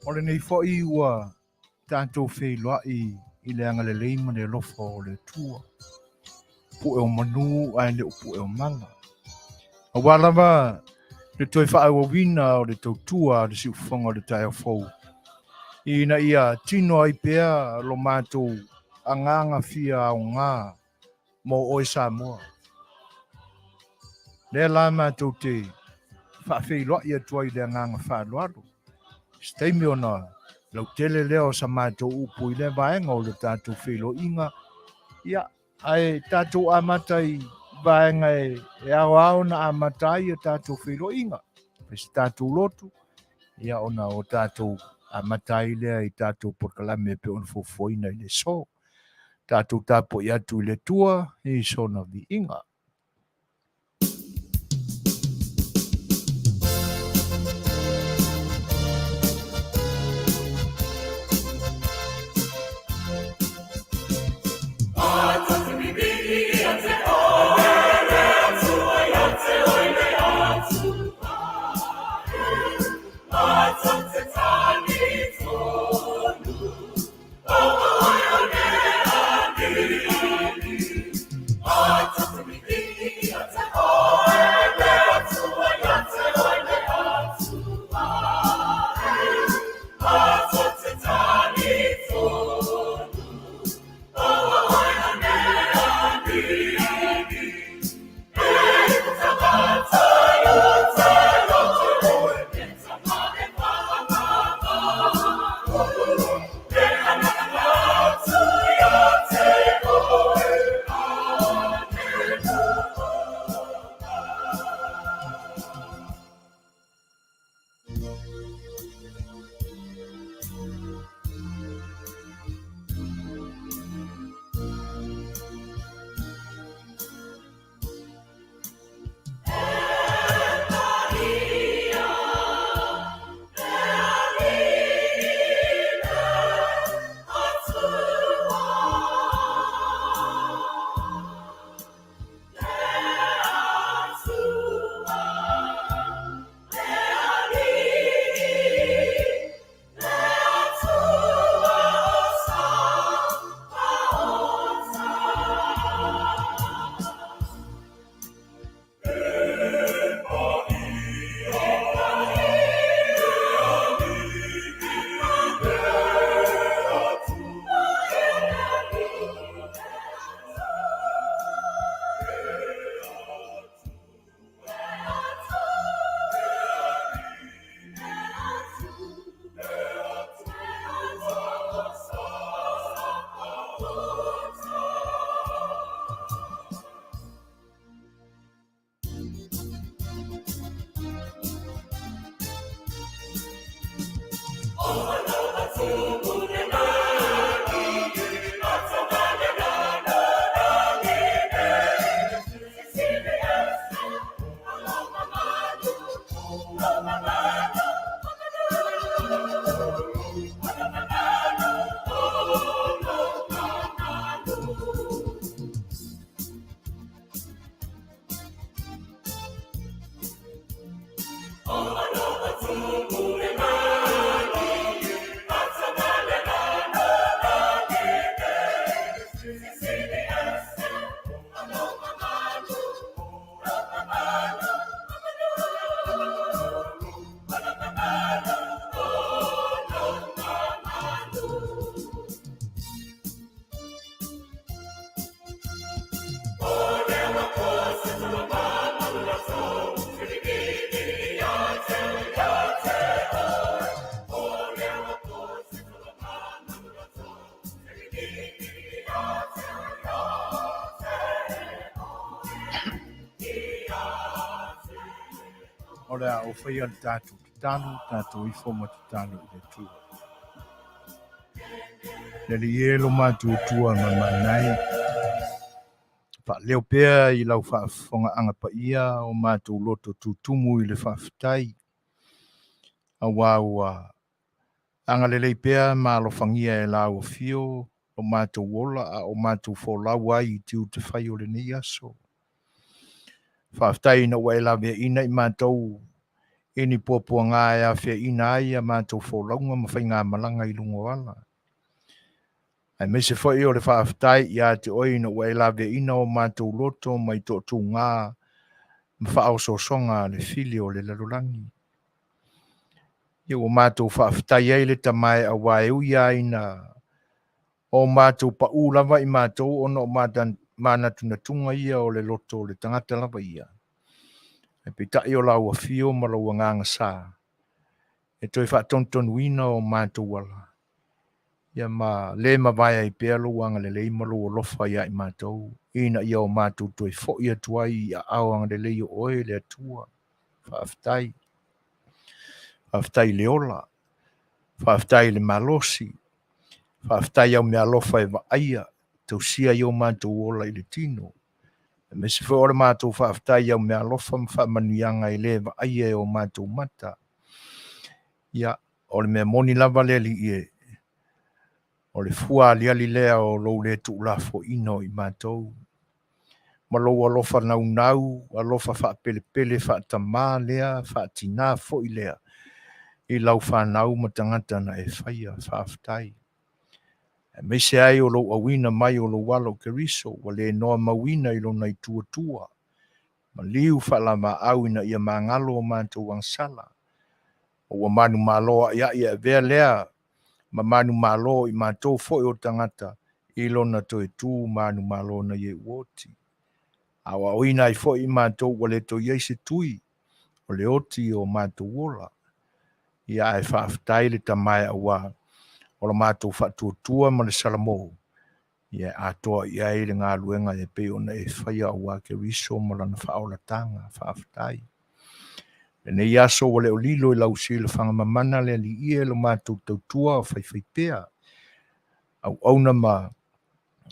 O lenei foi ua tatou feiloai i le agalelei ma le alofa o le Atua. Pue o manu ae le o pue o mala. Aua lava le toe faaauauina o le tautua a le siufofoga o le taeao fou, ina ia tino ai pea lo matou agaga fia aoga mo oe Samoa. Lea la matou te faafeiloai atu ai i le agaga faaaloalo. Se taimi ona lautele lea o sa matou upu i lea vaega o le tatou feiloaiga, ia, ae tatou amata i vaega e aoao na amata ai a tatou feiloaiga. Fai se tatou lotu, ia ona o tatou amata ai lea i tatou polokalame e pei ona fuafuaina i le aso. Tatou tapuai atu i le Atua i sona viiga. O le a ou faia le tatou tatalo, tatou ifo ma tatalo i le Atua. Le Alii e lo matou Atua ma manai, faaleo pea i lau faafofogaaga paia o matou loto tutumu i le faafetai, aua ua agalelei pea ma alofagia e lau afio lo matou ola a o matou folau ai i tiute fai o lenei aso. Faafetai ina ua e laveaiina i matou i ni puapuaga e afiaina ai a matou folauga ma faigamalaga i luga o ala. Aemaise foi o le faafetai ia te Oe ina ua e laveaiina o matou loto mai toatuga ma faaosoosoga a le fili o le lalolagi. Ia ua matou faafetai ai le Tama e aua e ui lava ina o matou paū lava i matou ona o manatunatuga ia o le loto o le tagata lava ia, ae peitai o lau afio ma lou agaga sa e toe faatonutonuina o matou ala, ia ma le mavae ai pea lou agalelei ma lou alofa ia i matou, ina ia o matou toe foi atu ai i aao agalelei o oe le Atua. Faafetai. Faafetai i le ola. Faafetai i le malosi. Faafetai i au meaalofa e vaaia, tausia ai o matou ola i le tino. Aemaise foi o le matou faafetai i au meaalofa ma faamanuiaga e le vaaia e o matou mata. Ia, o le mea moni lava le Alii e, o le fua aliali lea o lou le tuulafoaiina o i matou, ma lou alofa naunau, alofa faapelepele faatamā lea, faatinā foi lea, i lau fanau ma tagata na e faia. Faafetai. Aemaise ai o lou auina mai o lou Alo o Keriso, ua le noa mauina i lona ituatua, maliu faalavaau ina ia magalo o matou agasala, ma ua manumalo a'ia'i e avea lea ma manumalo i matou foi o tagata i lona toe tu manumalo na ia ua oti. Aoaoina ai foi i matou ua le toe i ai se tui o le oti i o matou ola. Ia ae faafetai le Tama e auā o la matou faatuatua ma le salamo, ia e atoa i ai le galuega e pei ona e faia auā Keriso ma lana faaolataga. Faafetai. Lenei aso ua le o lilo i lau silafaga mamana le Alii e lo matou tautua o faifaipea, auauna ma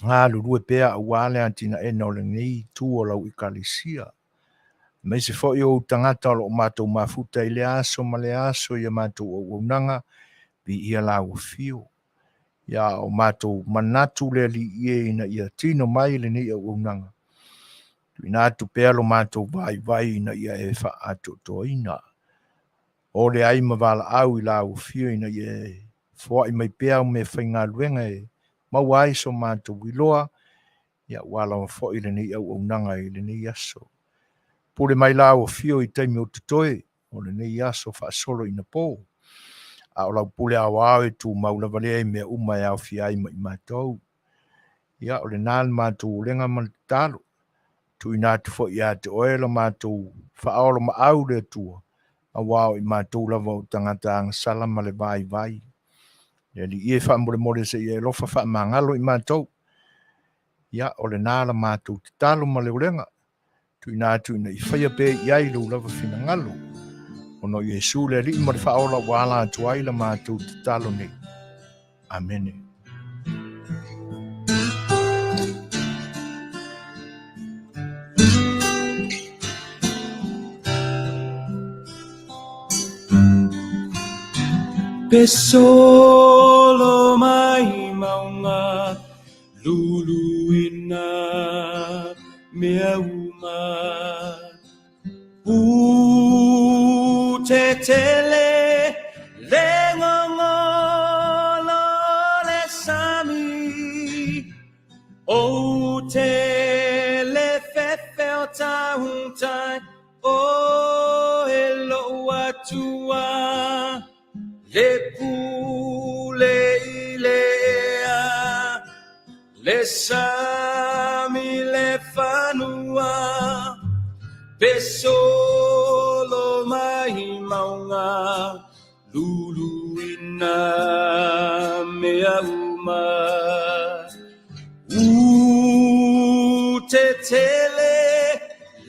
galulue pea auā le atinaena o lenei itu o lau Ekalesia. Aemaise foi o ou tagata o lo o matou mafuta i lea aso ma lea aso i a matou auaunaga, viia lau afio. Ia o matou manatu le Alii e ina ia tino mai lenei auaunaga, tuuina atu pea lo matou vaivai ina ia e faaatoatoaina. O le ai ma valaau i lau afio ina ia e foai mai pea au meafaigaluega e maua ai so matou iloa, ia ua lava foi lenei auaunaga i lenei aso. Pule mai lau afio i taimi o totoe o lenei aso faasolo ina po, a o lau pule aoao e tumau lava lea i mea uma e aofia ai ma i matou. Ia, o lena le matou ulega ma le tatalo. Tuuina atu foi ia te oe lo matou faaolomaau le Atua, auā o i matou lava o tagata agasala ma le vaivai. Le Alii e faamolemole se i e alofa faamagalo i matou. Ia, o lena la matou tatalo ma le ulega. Tuuina atu ina i faia pea i ai lou lava finagalo. Ona o Iesu le Alii ma le Faaola ua ala atu ai la matou tatalo nei. Amene. Pe solo mai mauga luluina mea uma U te tele le gogolo o le sami O te le fefe o tautai O e lou Atua Le pule i le ea Le sami le fanua Pe solo mai mauga Luluina mea uma U te tele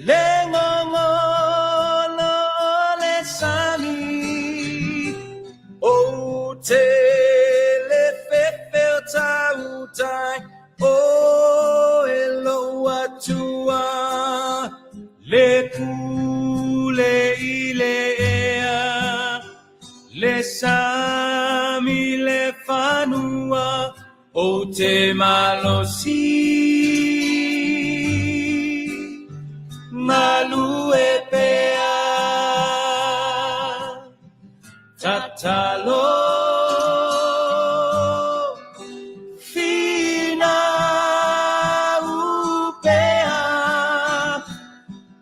le gogolo o le sami O te le fefe o tautai O e lou Atua Le pule i le ea Le sami le fanua O te malosi galue pea. Tatalo Finau pea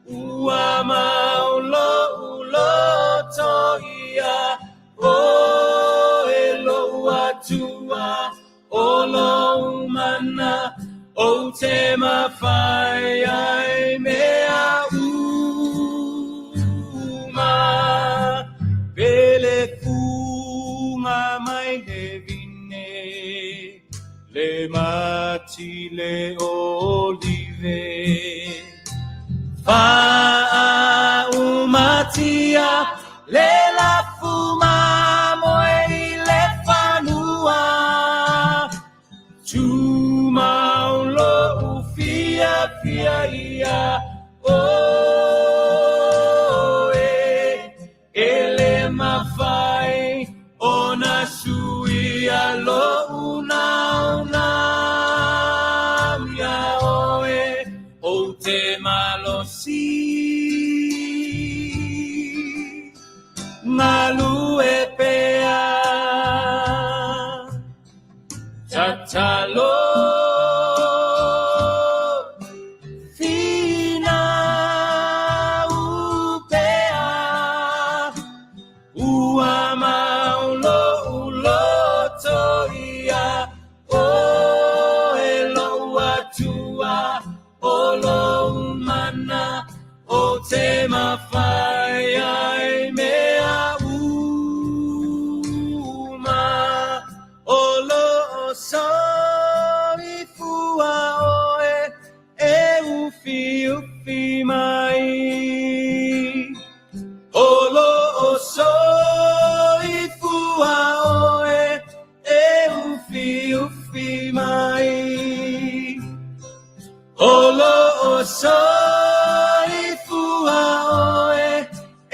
Ua mau lo'u loto ia ʻOe lo'u Atua ʻO lou mana Ou te mafai ai mea uma Pele fuga mai le vine Le mati le olive Faaumatia le lafu mamoe i le fanua Tumau lo'u fiafia ia ʻOe E le mafai ona suia lo'u naonao iā ʻOe Ou te malosi Galue pea Tatalo Finau pea Ua mau lo'u loto ia ʻOe lo'u Atua ʻO lou mana Ou te mafai ai mea uma O lo'u soifua ʻoe e ufiufi mai O lo'u soifua ʻoe e ufiufi mai O lo'u soifua ʻoe e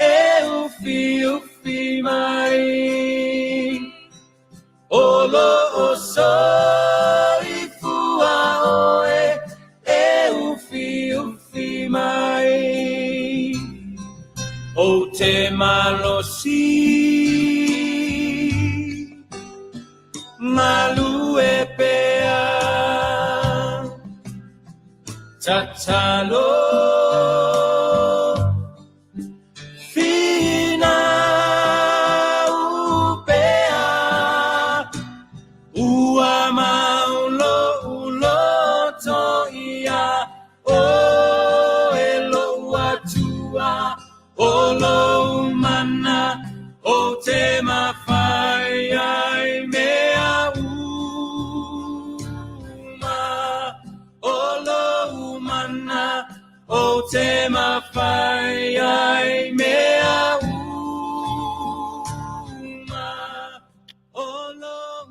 ufiufi mai O lo'u soifua ʻoe e ufiufi mai Ou te malosi Galue pea Tatalo Finau pea Ua mau lo'u loto ia ʻOe lo'u Atua ʻO lou mana Ou te mafai ai mea uma ʻO lou mana Ou te mafai ai mea uma ʻO lou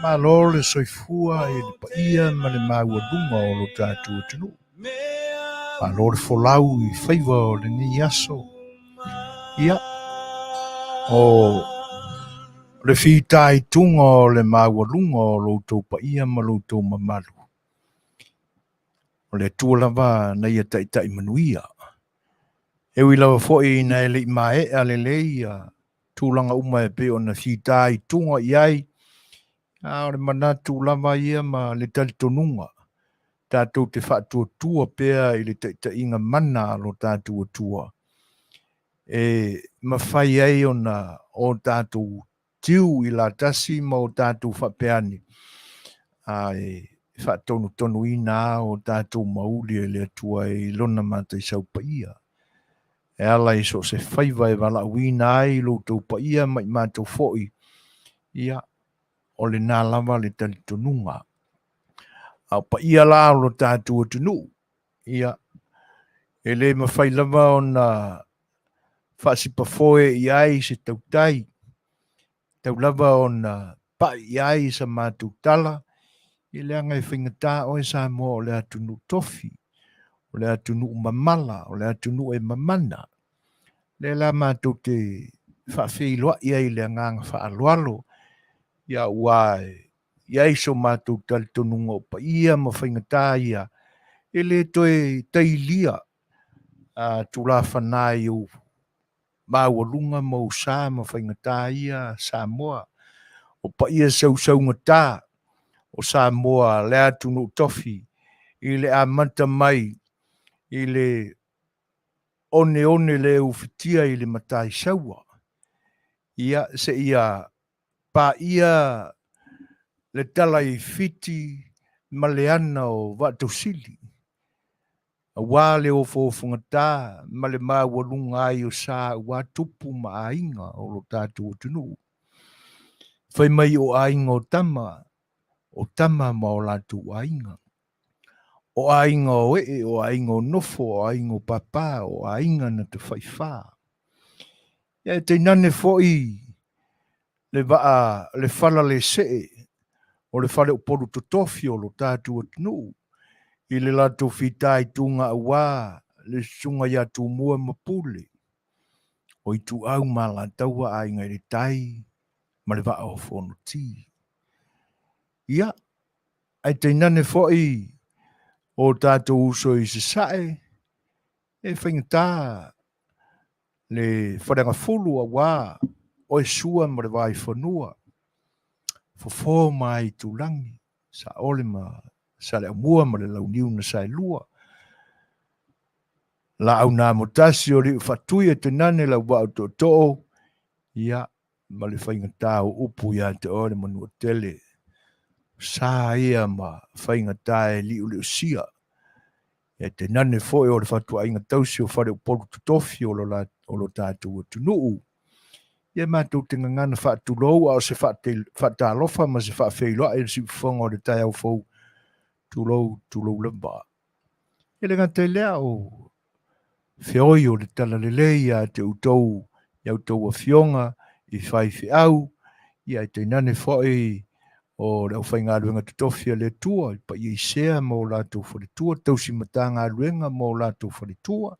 Malo le soifua i le paia ma le maualuga o lo tatou atunuu. Malo le folau i faiva o lenei aso. Ia, o le fitaituga o le maualuga o lo outou paia ma lo outou mamalu, o le Atua lava na ia taitai manuia. E ui lava foi ina e le i maea lelei ia tulaga uma e pei ona fitaituga i ai, a o le manatu lava ia ma le talitonuga, tatou te faatuatua pea i le taitaiga mana a lo tatou Atua, e mafai ai ona o tatou tiu i latasi ma o tatou faapea ane, a e faatonutonuina a o tatou mauli e le Atua i lona mataisau paia. E ala i so o se faiva e valaauina ai lo outou paia ma i matou foi, ia, o lena lava le talitonuga. A o paia la o lo tatou atunuu, ia, e le mafai lava ona faasipafoe i ai se tautai, tau lava ona pai i ai sa matou tala, ia leaga e faigata oe Samoa o le atunuu tofi, o le atunuu mamala, o le atunuu e mamana. Lea la matou te faafeiloai ai i le agaga faaaloalo, ia ua i ai so matou talitonuga o paia ma faigata ia, e le toe tailia a tulafana i ou. maualuga ma ou sa ma faigata ia Samoa, o paia sausaugata o Samoa le atunuu tofi i le amata mai i le oneone le ufitia i le Mataisaua, ia seia paia le tala i Fiti ma le ana o Vaatausili, aua le ofoofogata ma le maualuga ai o sa aua tupu ma aiga o lo tatou atunuu. Fai mai o aiga o tama, o tama ma o latou aiga. O aiga o ee, o aiga o nofo, o aiga o pāpā, o aiga na tafaifa. Ia e tainane foi le vaa le fala le see o le faleupolu totofi o lo tatou atunuu i le latou fitaituga aua le susuga ia Tumua ma Pule, o Ituau ma Alataua, Aiga i le Tai ma le Vaa o Fonoti. Ia, ae tainane foi o tatou uso i Sasae, e faigata le Faleagafulu aua oe Sua ma le Vaifanua, Fofo ma Aitulagi, Saole ma Saleaaumua ma le Launiu na Saelua, Laau na Amotasi o Liufaatui e tainane lau vaa o Tootoo, ia, ma le faigata o upu ia te oe le Manuatele, sa ia ma faigata e liuliusia. Ia tainane foi o le fatuaiga tausi o faleupolu totofi o lo tatou atunuu. Ia matou te gagana faatulou a o se faatalofa ma se faafeiloai i le siufofoga o le taeao fou. Tulou, tulou lava. E le gata i lea o feoi o le talalelei ia te outou i a outou afioga i faifeau, ia e tainane foi o le aufaigaluega totofi a le Atua, i paia i sea ma o latou faletua, tausi matagaluega ma o latou faletua,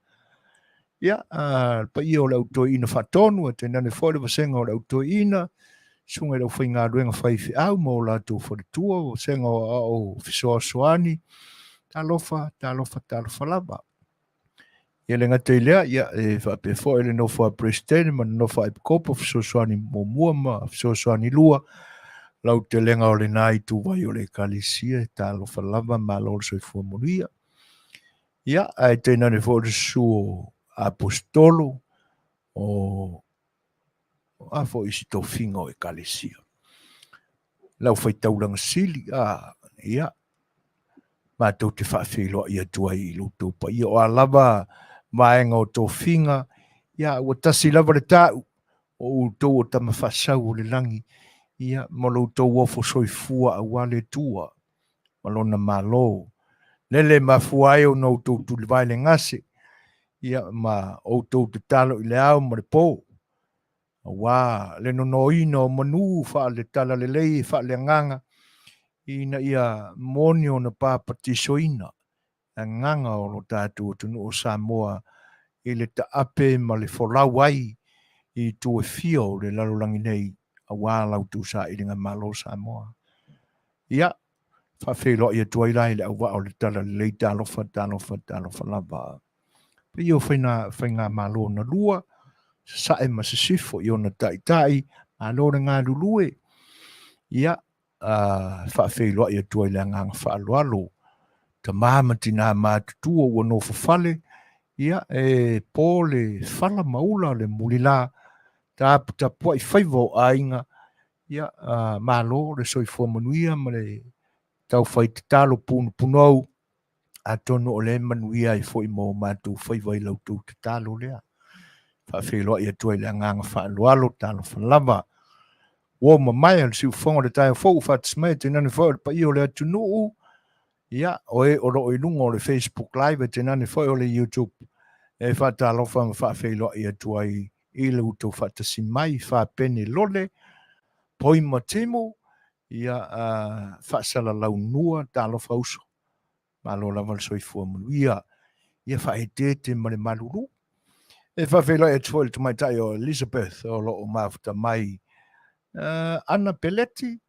ia, le paia o le au toeaina faatonu, e tainane foi le vasega o le au toeaina, susuga i le aufaigaluega faifeau ma o latou faletua, vasega o aao fesoasoani, talofa, talofa, talofa lava. Ia le gata i lea, ia, e faapea foi le nofo a Peresetene ma le nofo a Epikopo, fesoasoani muamua ma fesoasoani lua, lautelega o lena ituvai o le Ekalesia, talofa lava, malo le soifua manuia. Ia, ae tainane foi le susu o Aposetolo, o a foi isi tofiga o Ekalesia. Le aufai-taulaga sili, a, ia, matou te faafeiloai atu ai i lo outou paia. O a lava vaega o tofiga, ia, ua tasi lava le ta'u, o outou o tama faasau o le lagi, ia, ma lo outou ofo soifua aua le Atua ma lona Malo. Lele e mafua ai ona outou tulivae le gase, ia, ma outou tatalo i le ao ma le po, aua le nonoina o manu faale-talalelei e faaleagaga ina ia moni ona papatisoina agaga o lo tatou atunuu o Samoa i le taape ma le folau ai i itu e fia o le lalolagi nei aua la outou sailiga malo Samoa. Ia, faafeiloai atu ai la i le auvaa o le talalelei, talofa, talofa, talofa lava. Paia o faigamalo na lua, Sasae ma Sisifo i ona taitai, malo le galulue. Ia, faafeiloai atu ai le agaga faaaloalo, tama ma tina matutua ua nofo fale, ia, e po le fala ma ula le mulila, taputapuai faiva o aiga, ia, malo le soifua manuia ma le taufai tatalo punupunou, atonu o lea e manuia ai foi ma o matou faiva i la outou tatalo lea. Faafeiloai atu ai le agaga faaaloalo, talofa lava. Ua mamae le siufofoga o le taeao fou ua faatasi mai, tainane foi o le paia o le atunuu, ia, o e o lo o i luga o le Facebook Live, tainane foi o le YouTube, e faatalofa ma faafeiloai atu ai i le outou faatasi mai, Fapene Lole, Poi ma Timu, ia, faasalalaunua, talofa uso. Malo lava le soifua manuia. Ia faaeteete ma le malulu. E faafeiloai atu foi i le tamaitai o Elizabeth o lo o mafuta mai. Ana Peleti,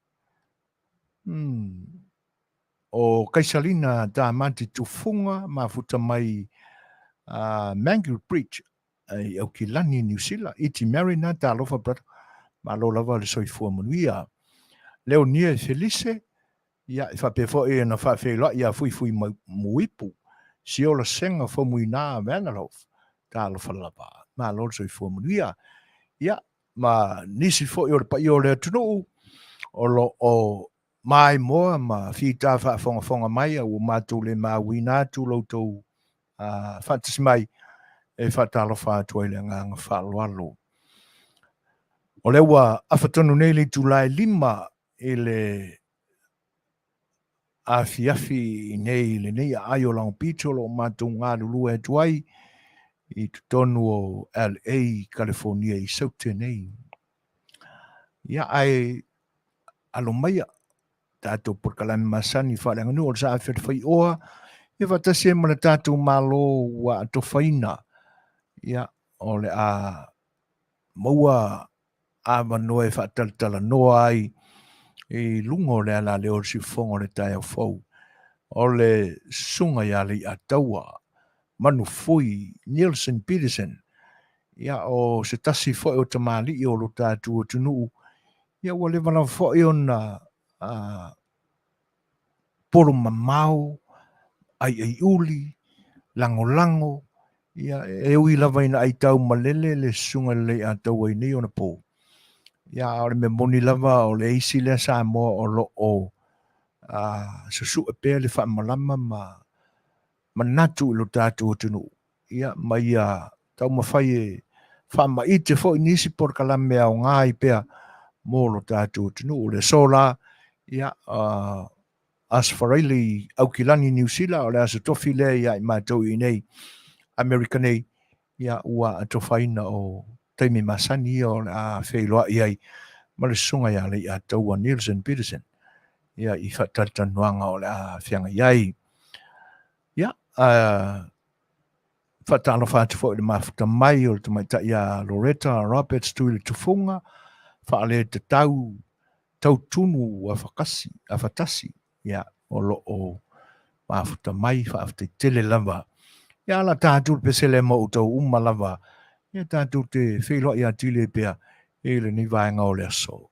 o Kaisalina Tamati Tufuga, mafuta mai Mangu Bridge. i Aukilani, Niu Sila. Iti Mary na, talofa brother. Malo lava le soifua manuia. Leonia e Felise, ia, e faapea foi ona faafeiloai ia Fuifui Muipu, Siola Sega Faumuina Vanderhof, talofa lava. Malo le soifua manuia. Ia, ma nisi foi o le paia o le atunuu o lo o maimoa ma fita faafogafoga mai, a ua matou le mauina atu lo outou faatasi mai, e faatalofa atu ai le agaga faaaloalo. O lea ua afa tonu nei le itula e 5 i le afiafi nei i lenei aai o Long Beach o lo o matou galulue atu ai i totonu o LA, California i Saute nei. Ia, ae alo maia tatou polokalame masani faaleaganuu o le Saafi o le Faioa, ia faatasi ai ma le tatou Malo ua atofaina, ia, o le a maua avanoa e faatalatalanoa ai i luga o le alaleo o le siufofoga o le taeao fou, o le susuga ia Leiataua Manufui Nielsen Peterson, ia, o se tasi foi o tamalii o lo tatou atunuu, ia, ua leva lava foi ona polo mamao, aiaiuli, lagolago, ia, e ui lava ina aitau malele le susuga i le Leiataua i nei ona po. Ia, a o le mea moni lava, o le isi lea Samoa o lo o susue pea le faamalama ma manatu i lo tatou atunuu, ia, ma ia taumafai e faamaite foi nisi polokalame aoga ai pea mo lo tatou atunuu. Le aso la, ia, Aso Faraile i Aukilani, Niu Sila, o le aso tofi lea ia i matou i nei Amerika nei, ia, ua atofaina o taimi masani ia o le a feiloai ai ma le susuga ia Leiataua Nielsen Peterson, ia, i faatalatalanoaga o le a feagai ai. Ia, faatalofa atu foi i le mafuta mai o le tamaitai ia Loretta Roberts Tui le Tufuga, faaletatau tautunu afakasi, afatasi, ia, o lo o mafuta mai, faafetai tele lava. Ia, ala tatou le pesele ma outou uma lava, ia tatou te feiloai atili ai pea i lenei vaega o le aso.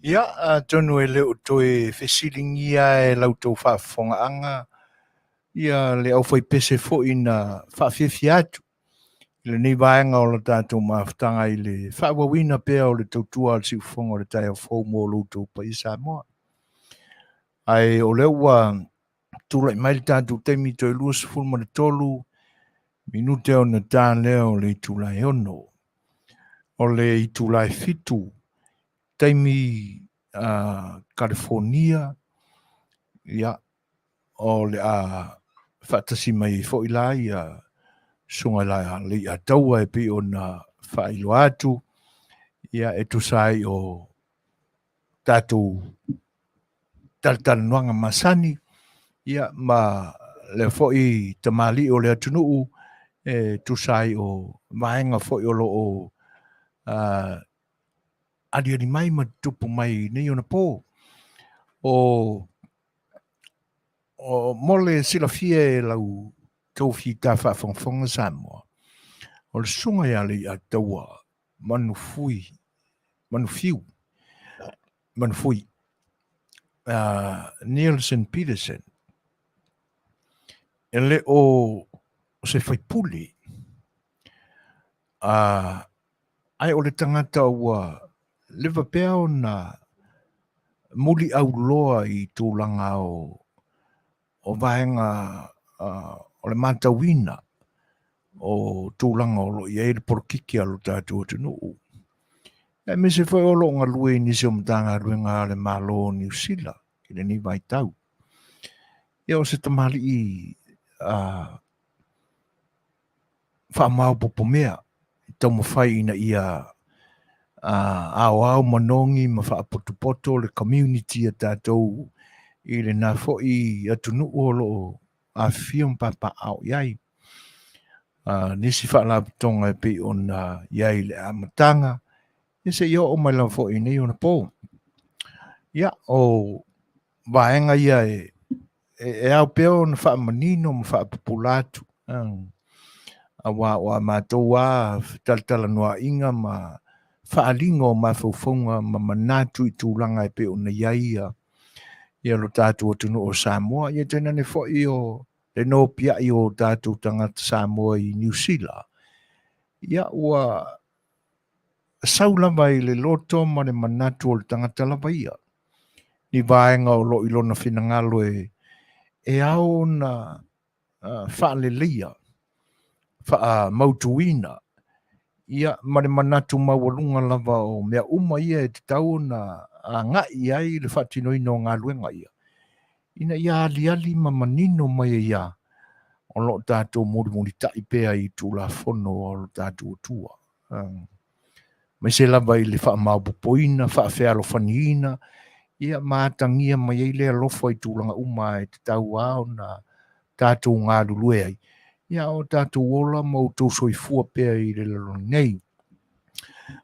Ia, atonu e le o toe fesiligia e la outou faafofogaaga ia le aufaipese foi na faafiafia atu i lenei vaega o le tatou mafutaga i le faaauauina pea o le tautua a le siufofoga o le taeao fou mo lo outou paia Samoa. Ae o lea ua tulai mai le tatou taimi toe 23 minute ona ta lea o le itula e 6. O le itula e 7 taimi Kalifonia, ia, o le a faatasi mai ai foi la ia susuga i la Leiataua e pei ona faailoa atu, ia, e tusa ai o tatou talatalanoaga masani, ia, ma lea foi tamalii o le atunuu e tusa ai o vaega foi o lo o aliali mai ma tutupu mai nei ona po. O mo le silafia e lau tou fita faafogafoga Samoa, o le susuga ia Leiataua Manufui, Manufiu, Manufui, Nielsen Peterson, e le o se faipule, ae o le tagata ua leva pea ona muliauloa i tulaga o vaega o le matauina o tulaga o lo o i ai le polokiki a lo tatou atunuu. Aemaise foi o lo o galue i nisi o Matagaluega a le Malo o Niu Sila i lenei vaitau. Ia o se tamalii faamaopopomea i taumafai ina ia aoao manogi ma faapotopoto le community a tatou i lena foi atunuu o lo o afifio ma papaaao i ai. Nisi faalapotopotoga e pei ona i ai i le amataga, ia seia oo mai lava foi i nei ona po. Ia, o vaega ia e ao pea ona faamanino ma faapupula atu, aua o a matou lava talatalanoaiga ma faaaliga o mafaufauga ma manatu i tulaga e pei ona i ai ia lo tatou atunuu o Samoa, ia tainane foi o le nopiai o tatou tagata Samoa i Niu Sila, ia ua sau lava i le loto ma le manatu o le tagata lava ia, ni vaega o lo o i lona finagalo e ao ona faaleleia, faamautuina, ia ma le manatu maualuga lava o mea uma ia e tatau ona agai i ai le faatinoina o galuega ia, ina ia aliali ma manino mai ai lava o lo o tatou mulimulitai pea i Tulafono a lo tatou Atua. Aemaise lava i le faamaopoopoina, faafealofaniina. Ia, ma atagia mai ai le alofa i tulaga uma e tatau lava ona tatou galulue ai, ia o tatou ola ma outou soifua pea i le lalolagi nei.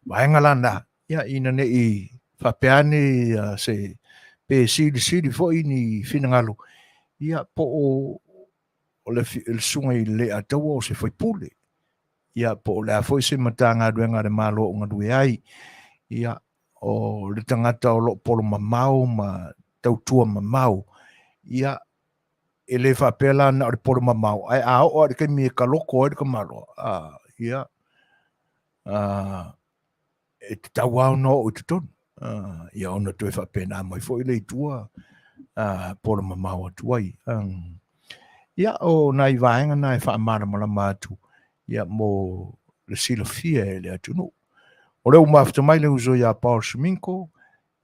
Vaega la na, ia ina ne i faapea ane ia se pe silisili foi ni finagalo, ia po o o le susuga i le Leiataua o se faipule, ia po o le a foi se Matagaluega a le Malo o galue ai, ia o le tagata o lo o polo mamao ma tautua mamao, ia e le faapea la na o le polo mamao, ae a oo lava i le taimi e kaloko ai le tamaloa, a, ia, a, e tatau lava ona oo i totonu, a, ia ona toe faapena mai foi lea i tua, a, polo mamao atu ai. A, ia, o nai vaega na e faamalamalama atu, ia, mo le silafia e le atunuu. O lea ua mafuta mai le uso ia Paul Suminko,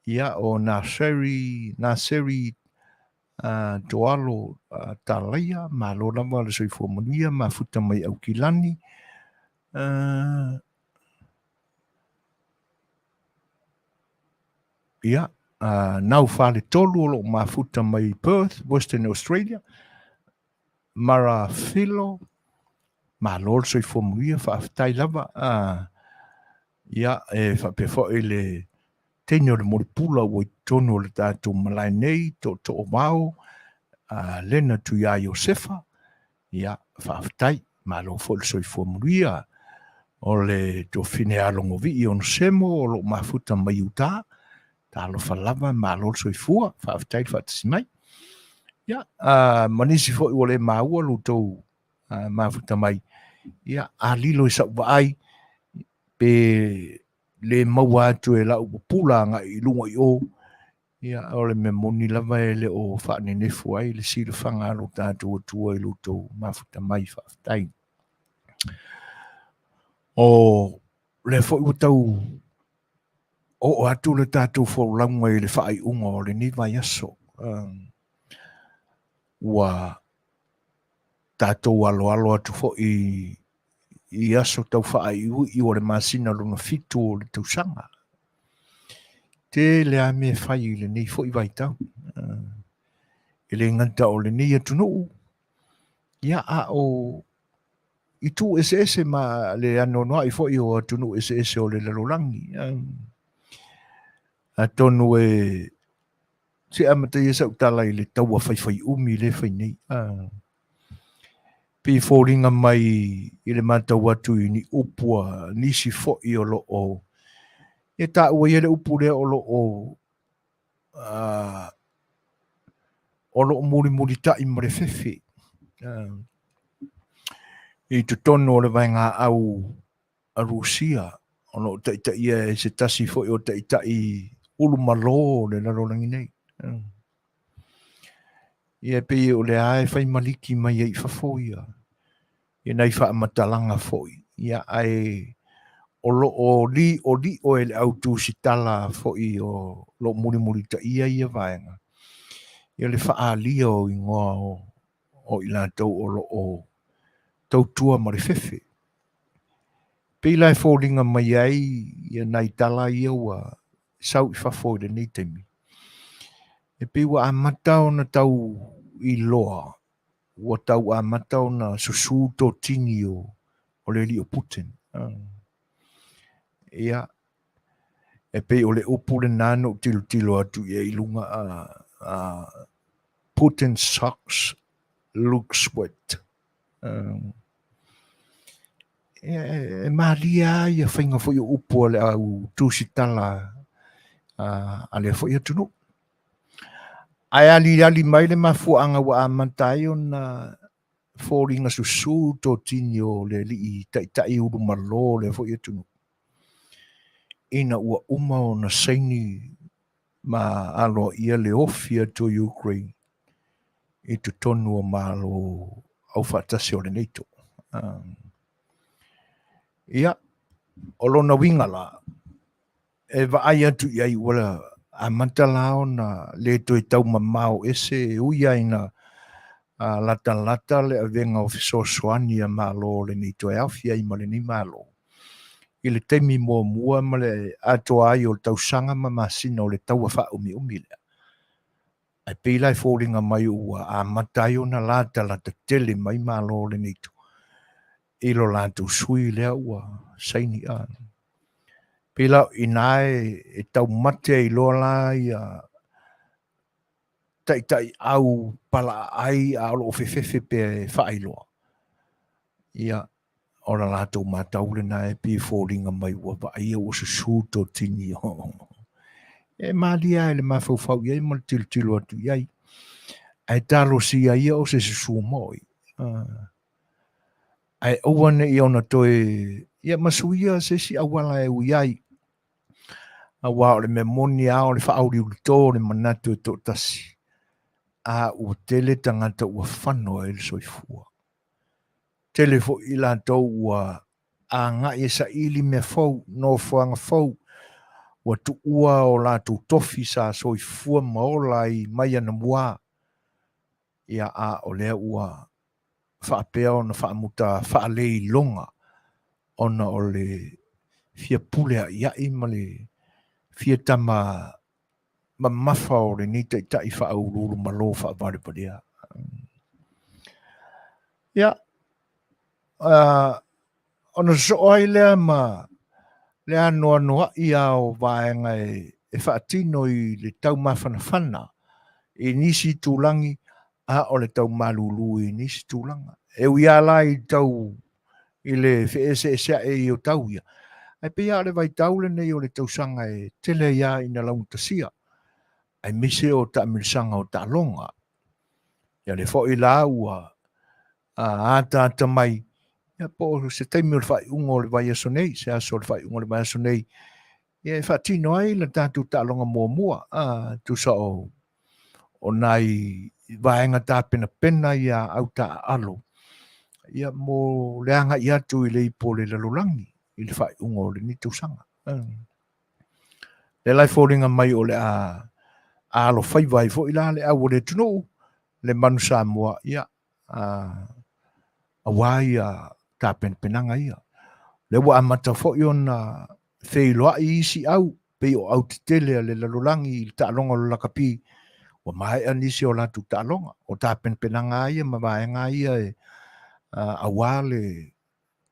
ia, o Naseri, Naseri uh, Toalo uh, Talaia, malo lava le soifua manuia, mafuta mai Aukilani. Uh, ia, uh, nau faletolu o loo mafuta mai Perth, Western Australia. Mara Filo, malo le soifua manuia, faafetai lava. Uh, ia, e faapea foi le teine o le Molipula ua i totonu o le tatou malae nei, tootoo vao, uh, Lena Tuia Iosefa, ia, faafetai, malo foi le soifua manuia. O le tuafafine ia Logovii Onesemo o lo o mafuta mai Utah, talofa lava, malo le soifua, faafetai le faatasi mai. Ia, uh, ma nisi foi ua le maua lo outou uh, mafuta mai, ia, a lilo i sa'u vaai, pe le maua atu e la'u pupula agai i luga i o, ia, o le mea moni lava e le o faanenefu ai le silafaga a lo tatou Atua i lo outou mafuta mai, faafetai. O lea foi ua tau oo atu le tatou folauga i le faaiuga o lenei vaiaso. Ua tatou aloalo atu foi i aso tau faaiuiu o le masina lona fitu o le tausaga. Tele lava mea e fai i lenei foi vaitau. E le gata o lenei atunuu, ia a o itu eseese ma le anoanoai foi o atunuu eseese o le lalolagi. Atonu e se amataia sau tala i le taua faifaiumi lea e fai nei. Pei e foliga mai i le matau atu i ni upu a nisi foi o lo o e taua ia le upu lea o lo o o lo o mulimulitai ma le fefe i totonu o le vaegaau a Rusia o lo o taitaia e se tasi foi o taitai ulumalo o le lalolagi nei. Ia e pei o lea e fai maliki mai ai i fafo ia ia nai faamatalaga foi, ia ae o lo o li'oli'o e le au tusitala foi o lo o mulimulitaia ia vaega, ia le faaalia o igoa o i latou o lo o tautua ma le fefe. Pei la e foliga mai ai ia nai tala ia ua sau i fafo i lenei taimi, e pei ua amata ona tau iloa ua tau amata ona susū totini o o le alii o Putin. Ia, e pei o le upu lena na ou tilotilo atu i ai i luga, a, Putin socks looks wet. Ia, e malie lava ia faiga foi o upu a le au tusitala a lea foi atunuu. Ae aliali mai le mafuaaga ua amata ai ona foliga susū totini o le alii taitai ulumalo o lea foi atunuu, ina ua uma ona saini ma aloaia le ofi atu o Ukraine i totonu o Malo Aufaatasi o le NATO. Ia, o lona uiga la, e vaai atu i ai ua amata la ona le toe taumamao ese e ui lava ina latalata le avega o fesoasoani a Malo o le NATO e aofia ai ma lenei Malo. i le taimi muamua ma le atoa ai o le tausaga ma masina o le taua faaumiumi lea. Ae pei la e foliga mai ua amata ai ona latalata tele mai Malo o le NATO i lo latou sui lea ua saini. A pei la o i ina e taumate ai loa la ia taitaiau palaaai a o lo o fefefe pea e faailoa, ia, o la latou matau lena e pei e foliga mai ua vaaia ua susu totini. E malie lava i le mafaufau i ai ma le tilotilo atu i ai. Ae talosia ia o se susu moi. Ae aua ne i ona toe ia ma suia se isi auala e ui ai. Aua o le mea moni lava o le faauliulito o le manatu e toatasi, a ua tele tagata ua fano ai le soifua. Tele foi i latou ua agai e saili mea fou, nofoaga fou, ua tuua o latou tofi sa soifua ma ola ai mai anamua, ia a o lea ua faapea ona faamuta faaleiloga ona o le fia pule a'ia'i ma le fia tama mamafa o lenei taitai faauluulumalo faavalevalea. Ia, ona sosoo ai lea ma le anoanoai lava o vaega e faatino i le taumafanafana i nisi itulagi a o le taumalulu i nisi tulaga. E ui lava la i tau i le feeseesea'i o tau ia, ae pei lava o le vaitau lenei o le tausaga e tele ai lava ina laugatasia, aemaise o taamilosaga o taaloga. Ia lea foi la ua ataata mai, ia po o se taimi o le faaiuga o le vaiaso nei, se aso o le faaiuga o le vaiaso nei, ia e faatino ai le tatou taaloga muamua, tusa o o nai vaega tapenapena ia au taaalo ia mo le agai atu i le ipu o le lalolagi i le faaiuga o lenei tausaga. Lea la e foliga mai o le a alofaiva ai foi la le au o le atunuu, le manu Samoa, ia, aua ia tapenapenaga ia. Lea ua amata foi ona feiloai isi au, pei o au tetele a le lalolagi i le taaloga o le lakapi, ua maea nisi o latou taaloga. O tapenapenaga lava ia ma vaega ia e aua le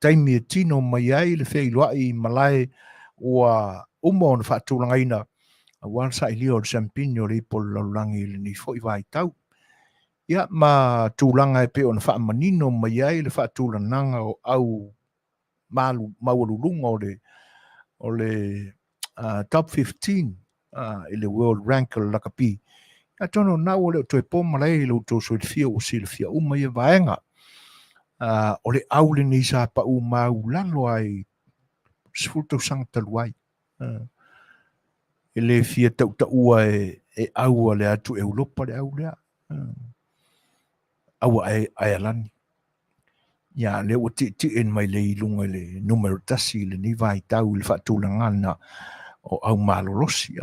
taimi e tino mai ai le feiloai i malae ua uma ona faatulagaina aua le sailia o le siampini o le ipu o le lalolagi i lenei foi vaitau. Ia ma tulaga e pei ona faamanino mai ai le faatulagaga o au malu maualuluga o le o le top 15 i le world rank o le lakapi. Atonu o lena ua le o toe po malae i lo outou soilafia ua silafia uma ia vaega. O le au lenei sa pau maulalo ai 10 tausaga talu ai. E le fia tautaua e au a le atu Europa le au lea. Aua Aealani. Ia, lea ua tietie mai lea i luga i le numera 1 i lenei vaitau i le faatulagaga o au malolosi.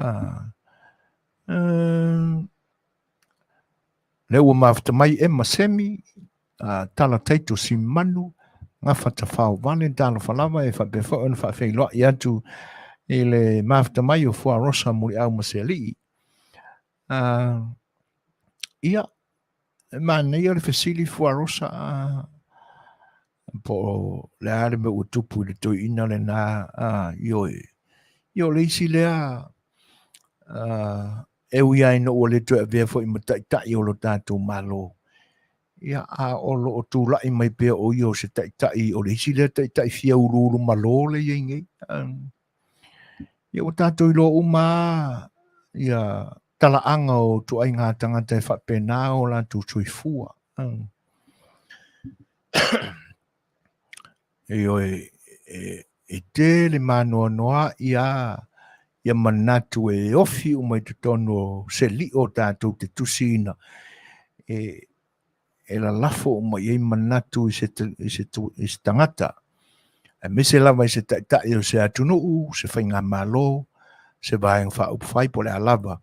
Lea ua mafuta mai Emma Semi, Tala Taito Simanu, Gafa Tafao Vale, talofa lava e faapea foi ona faafeiloai atu i le mafuta mai o Fua Rosa Muliau ma Sealii. Ia, e manaia le fesili Fua Rosa, po o le a le mea ua tupu i le toeaina lena, ioe. Ia o le isi lea e ui lava ina ua le toe avea foi ma taitai o lo tatou Malo, ia, a o lo o tulai mai pea o ia o se taitai, o le isi lea taitai fia uluulu malo le i ai nei. Ia ua tatou iloa uma lava ia talaaga o ituaiga tagata e faapena o latou soifua. Ioe, e tele maanoanoa ia ia manatu e ofi uma i totonu o se lio tatou te tusiina e lalafo uma i ai manatu i se tagata, aemaise lava i se taitai o se atunuu, se faigamalo, se Vaega Faaupufai po o le a lava,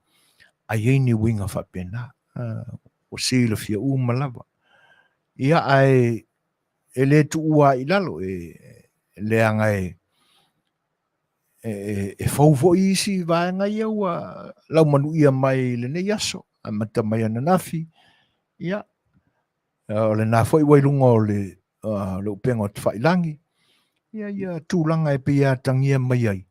a i ai ni uiga faapena. Ua silafia uma lava. Ia, ae e le tuua ai i lalo, e leaga e E fou foi isi vaega ia ua laumanuia mai i lenei aso, amata mai ananafi, ia, o lena foi ua i luga o le upega o tafailagi, ia ia tulaga e pei e atagia mai ai,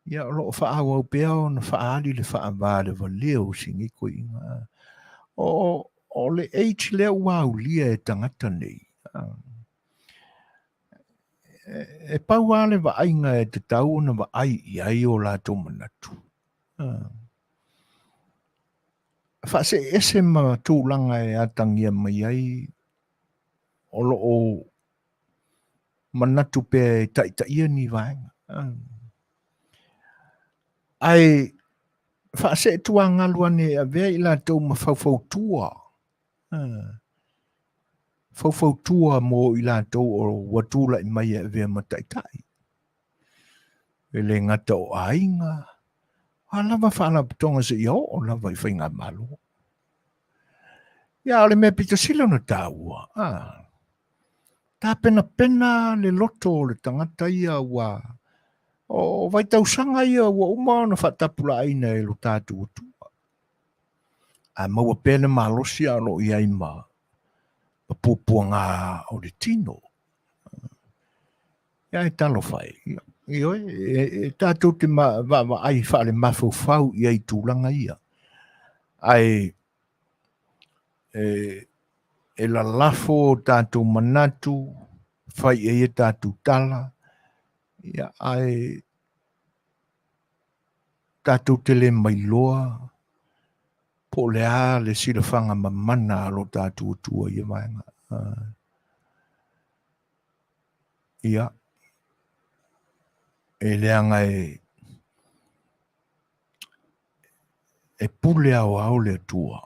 ia o lo o faaauau pea ona faaali le faavalevalea o si nei toeaiina. O le age lea ua aulia e tagata nei, e pau lava le vaaiga e tatau ona vaai i ai o latou manatu. Faaseese ma tulaga e atagia mai ai o lo o manatu pea e taitaia ni vaega. Ae faaseetuagalu ane e avea i latou ma faufautua, faufautua mo i latou o ua tulai mai e avea ma taitai. E le gata o aiga, a lava faalapotopotoga seia oo lava i faigamalo. Ia, o le mea pito sili ona taua, a, tapenapena le loto o le tagata ia ua o vaitausaga ia ua uma ona faatapulaaina e lo tatou Atua. A maua pea le malosi a o lo o i ai ma puapuaga o le tino. Ia e talofa e, ioe, e tatou te vaavaai faalemafaufau i ai i tulaga ia. Ae e lalafo o tatou manatu, fai i ai a tatou tala, ia, ae tatou te le mailoa po o le a le silafaga mamana a lo tatou Atua i ia vaega. Ia, e leaga e pule aoao le Atua.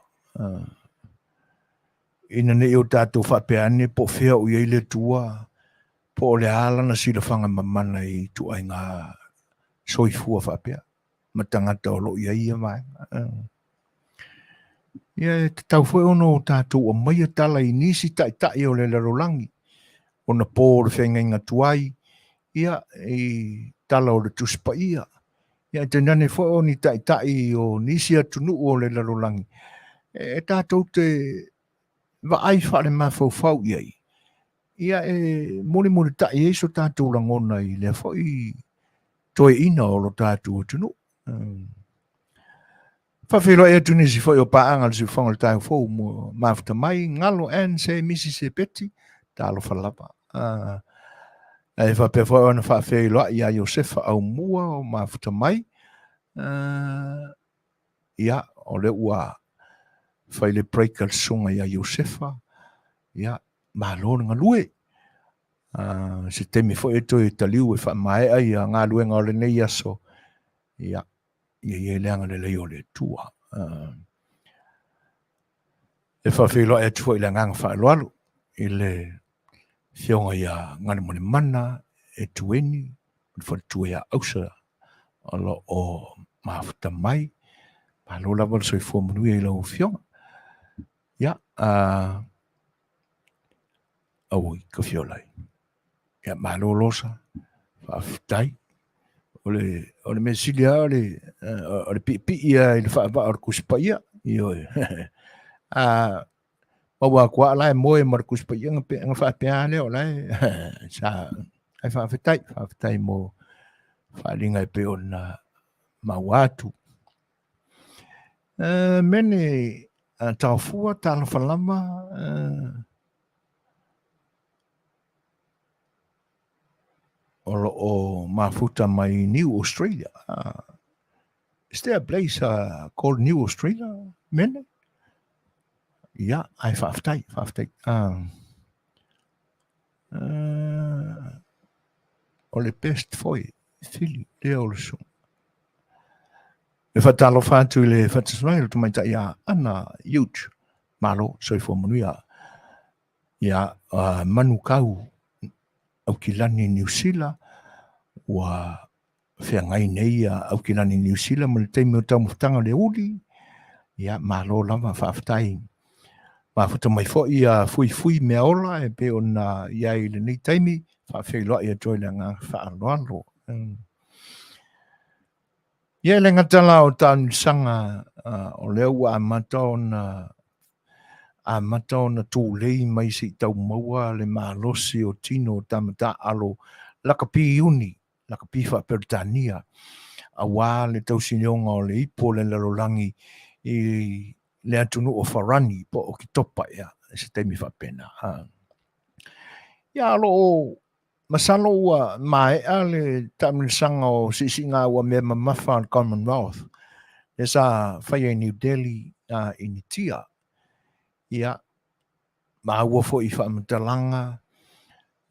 Ina ne i o tatou faapea ane po o fea o i ai le Atua, po o le a lana silafaga mamana i ituaiga soifua faapea ma tagata o lo o i ai ia vaega. Ia e tatau foi ona o tatou aumaia tala i nisi taitai o le lalolagi, ona po o le feagaiga tuai, ia, i tala o le Tusi Paia. Ia e tainane foi o ni taitai o nisi atunuu o le lalolagi, e tatou te vaai faalemafaufau i ai, ia e mulimulitai ai so tatou lagona i lea foi toeaina o lo tatou atunuu. Faafeiloai atu nisi foi o paaga o le siufofoga o le taeao fou mo mafuta mai, Galo Ann se Misi se Peti, talofa lava. Ae faapea foi ona faafeiloai ia Iosefa Aumua o mafuta mai. Ia, o lea ua fai le break a le susuga ia Iosefa. Ia, malo le galue. Se taimi foi e toe taliu e faamaea ia galuega o lenei aso. Ia, ia i ai le agalelei o le Atua. E faafeiloai atu foi i le agaga faaaloalo i le Afioga ia Galumalemana Etueni, le faletua ia Ausa o lo o mafuta mai. Malo lava le soifua manuia i lau Afioga. Ia, auoi, ka fiolai. Ia, malo Losa, faafetai. O le, o le mea sili lava o le, o le piipii lava i le faavaa o le Tusi Paia. Ioe. A maua atu lava o la e moe ma le Tusi Paia ona faapea lava lea o la e sa. Ae faafetai, faafetai mo faaaliga e pei ona maua atu. Mene taofua, talofa lava, o lo o mafuta mai New Australia. Is there a place called New Australia, Mene? Ia, ai faafetai, faafetai. O le best foi, fili, lea o le susuga. E faatalofa atu i le faatasi mai o le tamaitai ia Ana Hughes. Malo, soifua manuia. Ia, Manukau Aukilani Niu Sila, ua feagai nei ia Aukilani Niu Sila ma le taimi o taumafataga o le uli. Ia, malo lava, faafetai. Mafuta mai foi ia Fuifui Meaola e pei ona i ai i lenei taimi, faafeiloai atu ai le agaga faaaloalo. Ia e le gata la o taamilosaga o lea ua amata ona amata ona tulei mai se i tau maua le malosi o tino o tama taaalo lakapi iuni, lakapi faa-Peretania, aua le tausinioga o le ipu o le lalolagi i le atunuu o Farani po o Oketopa ea i se taimi faapena. Ia o lo o Masalo ua maea le taamilosaga o siisiiga ua mea mamafa a le Commonwealth lea sa faia i New Delhi, Initia. Ia, maua foi i faamatalaga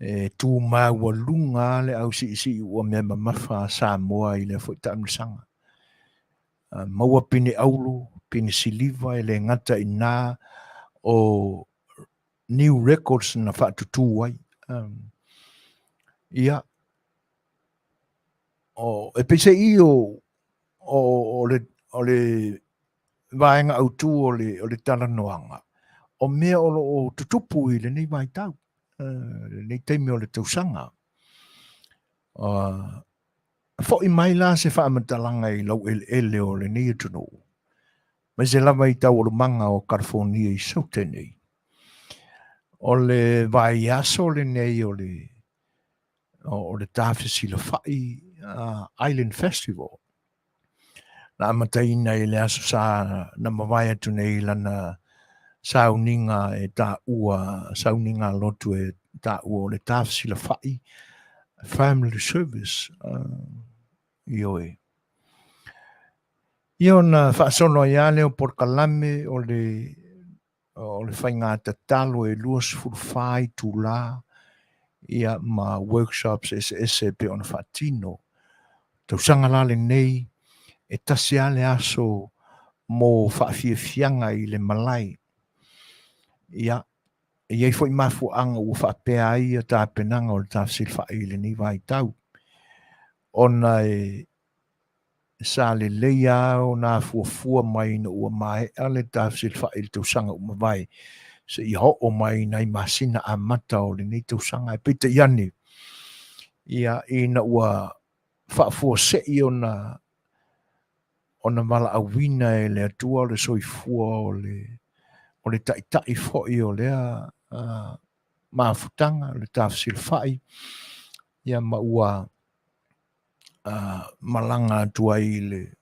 e tu maualuga lava le au siisii ua mea mamafa a Samoa i lea foi taamilosaga. Maua pine auro, pine siliva e le gata i ina o new records na faatutū ai. Ia, o, e peiseai o, o, o, le, o le vaega autū o le, o le talanoaga, o mea o lo o tutupu i lenei vaitau, lenei taimi o le tausaga. Foi mai la se faamatalaga i laueleele o lenei atunuu, aemaise lava i taualumaga o Kalifonia i Saute nei. O le vaiaso lenei o le o le Tafesilafai Island Festival na amataina i le Aso Sa na mavae atu nei i lana sauniga e taua, sauniga lotu e taua o le Tafesilafai Family Service. Ioe. Ia ona faasolo ai lava lea o polokalame o le o le faiga tatalo e 24 itula ia ma workshops eseese e pei ona faatino. Tausaga la lenei e tasi lava le aso mo faafiafiaga i le malae. Ia, e i ai foi mafuaaga ua faapea ai ia tapenaga o le tafesilafai i lenei vaitau, ona e sa lelei lava ona afuafua mai ina ua maea le tafesilafai i le tausaga ua mavae seia oo mai i nai masina amata o lenei tausaga. Ae peitai ane, ia, ina ua faafuasei ona ona valaauina e le Atua le soifua o le o le taitai foi o lea mafutaga, le tafesilafai, ia ma ua malaga atu ai i le,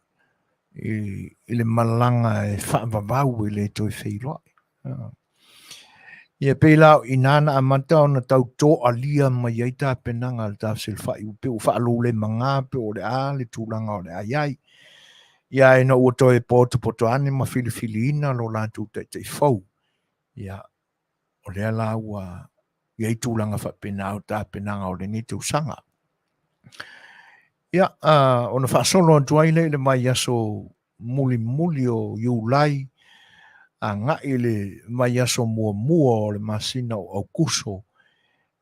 i, i le malaga e faavavau e le toe feiloai. Ia pei la o i ina na amata ona tau toalia mai ai tapenaga a le tafesilafai, pei ua faalulemaga pe o le a le tulaga o le a i ai. Ia ina ua toe potopoto ane ma filifiliina lo latou taitai fou, ia o lea la ua i ai tulaga faapena o tapenaga o lenei tausaga. Ia, ona faasolo atu ai lea i le vaiaso mulimuli o Iulai agai i le vaiaso muamua o le masina o Aukuso.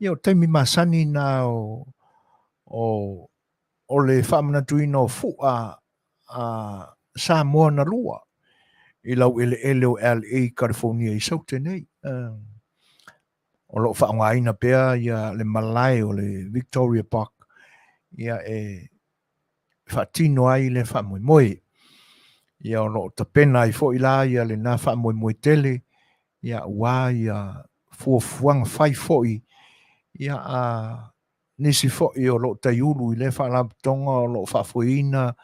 Ia, o taimi masani na o, o, o le faamanatuina o fua a Samoa na lua i laueleele o LA, California i Saute nei. O lo o faaaogaina pea ia le malae o le Victoria Park ia e faatino ai le faamoemoe. Ia o lo o tapena ai foi la ia lena faamoemoe tele ia aua ia fuafuaga fai foi ia a nisi foi o lo o taiulu i lea faalapotopotoga o lo o faafoeina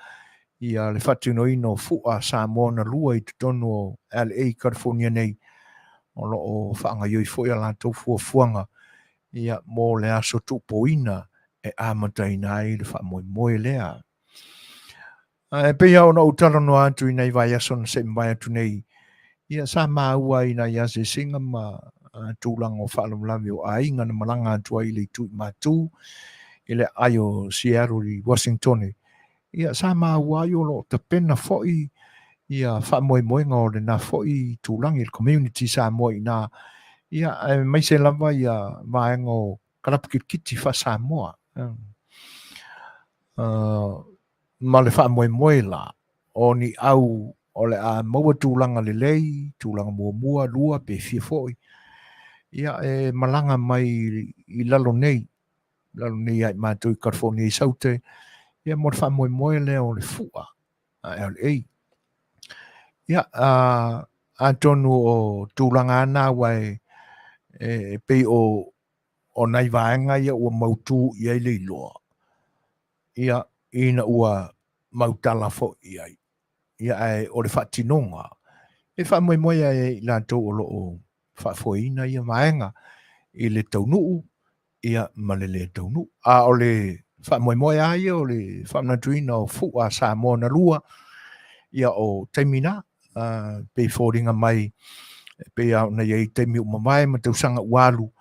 ia le faatinoina o fua Samoa na lua i totonu o LA California nei, o lo o faagaioi foi a latou fuafuaga ia mo le aso tuupoina e amataina ai le faamoemoe lea. E pei lava ona ou talanoa atu i nai vaiaso na se i mavae atu nei, ia sa maua i nai asiasiga ma tulaga o faalavelave o aiga na malaga atu ai i le itu i Matu, i le aai o Seattle i Washingtone. Ia sa maua ai o lo o tapena foi ia faamoemoega o lena foi tulaga i le community Samoa i ina, ia aemaise lava ia vaega o kalapu kilikiti faa-Samoa. Ma le faamoemoe la, o ni au o le a maua tulaga lelei, tulaga muamua, lua, pe fia foi, ia e malaga mai i lalo nei, lalo nei ia i matou i California i Saute, ia mo le faamoemoe lea o le fua. LA. Ia, atonu o tulaga lava na aua e pei o o nai vaega ia ua mautu i ai le iloa, ia, ina ua mautala foi i ai. Ia, ae o le faatinoga, e faamoemoe ai i latou o lo o faafoeina ia vaega i le taunuu ia ma le lē taunuu. A o le faamoemoe lava ia o le faamanatuina o fua a Samoa na lua, ia o taimi na, pei foliga mai e pei lava ona i ai taimi ua mavae ma tausaga ua alu,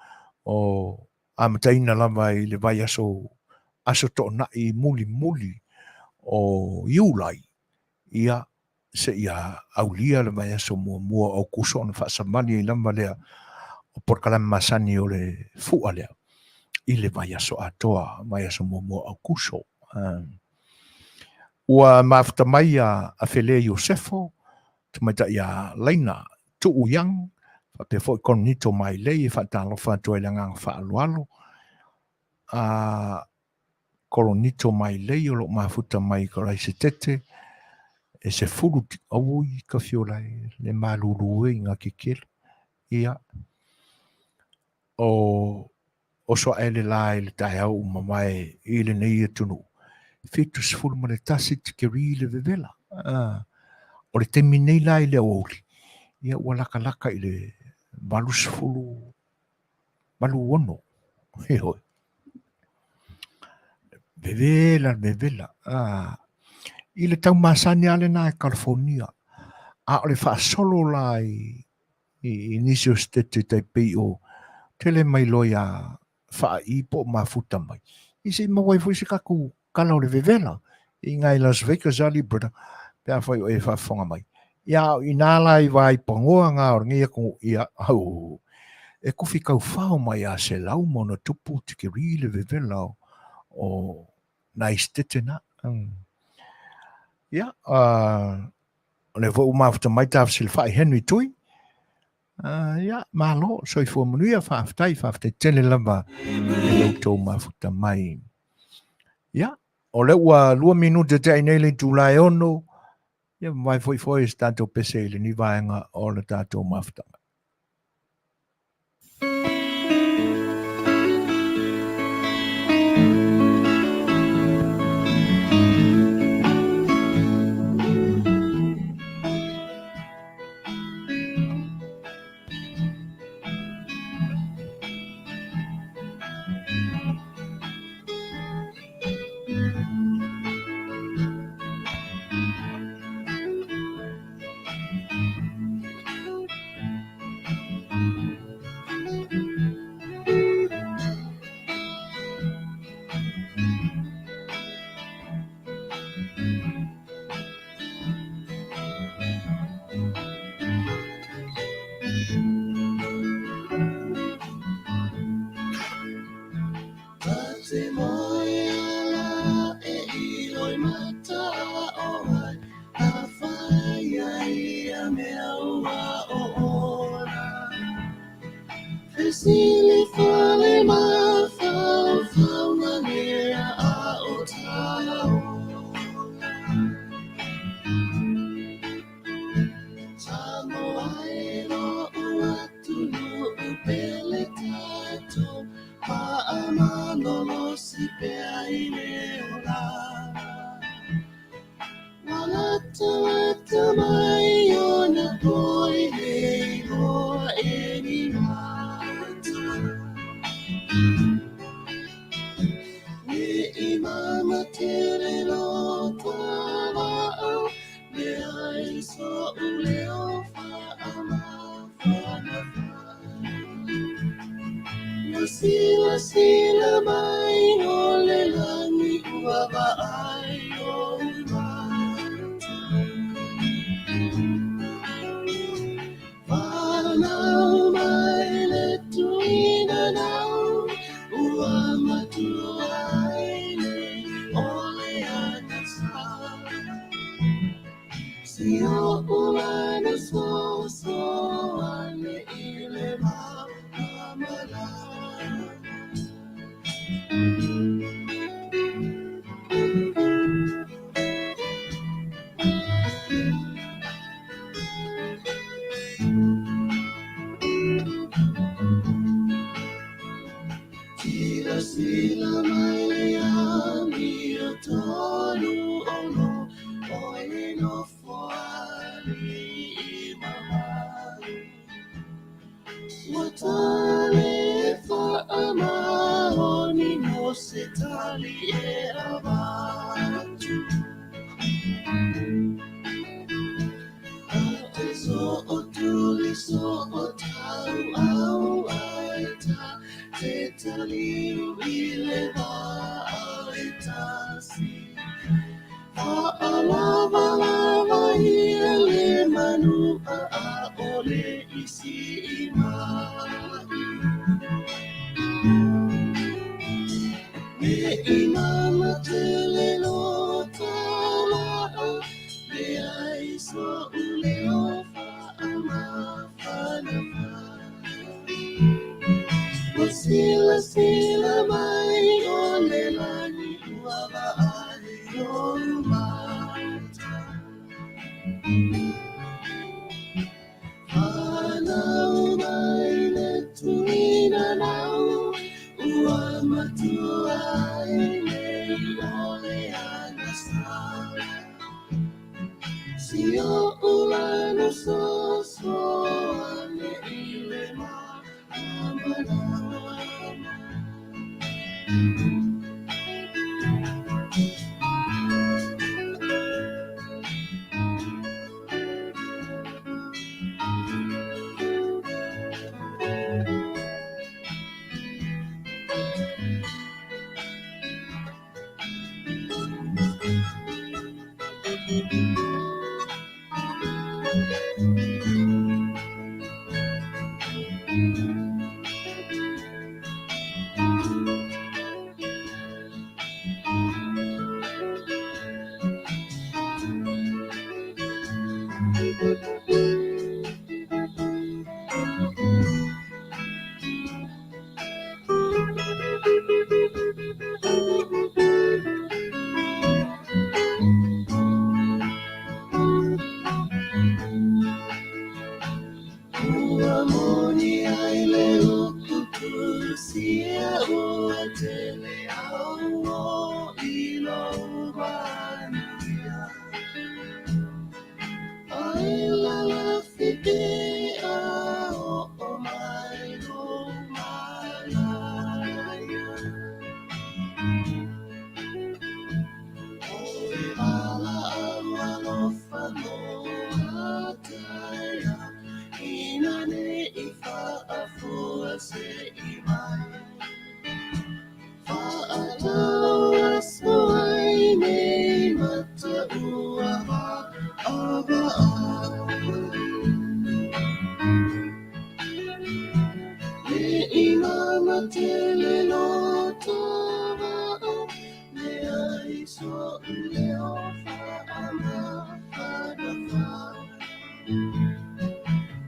o amataina lava i le vaiaso Aso Toonai mulimuli o Iulai, ia, seia aulia le vaiaso muamua o Aokuso ona faasamali ai lava lea o polokalame masani o le fua lea i le vaiaso atoa, vaiaso muamua o Aokuso. Ua mafuta mai a Afele Iosefo, tamaitai a Laina Tuu Young, faapea foi Kononito Mailei e faatalofa atu ai le agaga faaaloalo. A Koronito Mailei o lo o mafuta mai i Karaisitete e 10 aui ka fiola e le malulu e i ngā kekele. Ia, o oso ae le la i le taeao ua mavae i lenei atunuu, 71 tikeri le vevela. O le taimi nei la i le aoauli, ia ua lakalaka i le 80 86. Ioe. Vevela le vevela. I le tau masani lava lena e California. A o le faasolo la i, i, i nisi o setete tai pei o tele mai loa ia faaii po o mafuta mai. I se i maua ai foi se tatou kala o le vevela i ngai Las Vegas ali brother pe afai o e faafofoga mai. Ia a o inā la i vai pagoa ngā o lenei atunuu, ia, au, e kufi taufao mai a 100+ tikeri le vevela o, o nai setete na. Ia, o lea foi ua mafuta mai Tafesilafai Henry Tui. Ia, malo, soifua manuia, faafetai, faafetai tele lava i lo outou mafuta mai. Ia, o lea ua 2 minute te ai nei le itula e 6, ia mavae foi foi se tatou pese i lenei vaega o le tatou mafutaga. Ua tali e faamaoni mo se tali e avatu. A e so o tuli so o tau au ai ta te taliu i le vā e tasi. Fa'alavalava ia le manu a ʻaʻole i siʻi mai. Me i mana tele lo ta la'a, leai so'u leo fa'amafanafana. Ua silasila mai o le lani ua vaai ou mata. Hanau mai le tuina nau, ua matua ai nei o le agasa. Si o ulana so so ane i le ma amanama. Ua moni ai le uku kusia ua tele au o i lou manuia. Ai lalafi pea o mai lou malaia. O le valaau alofa mo ataia, ina ne i faafua se i mai. Fa'atau aso ai nei mata ua va'ava'a. Me i mana tele lo ta va'a, leai so'u leo fa'amafanafana.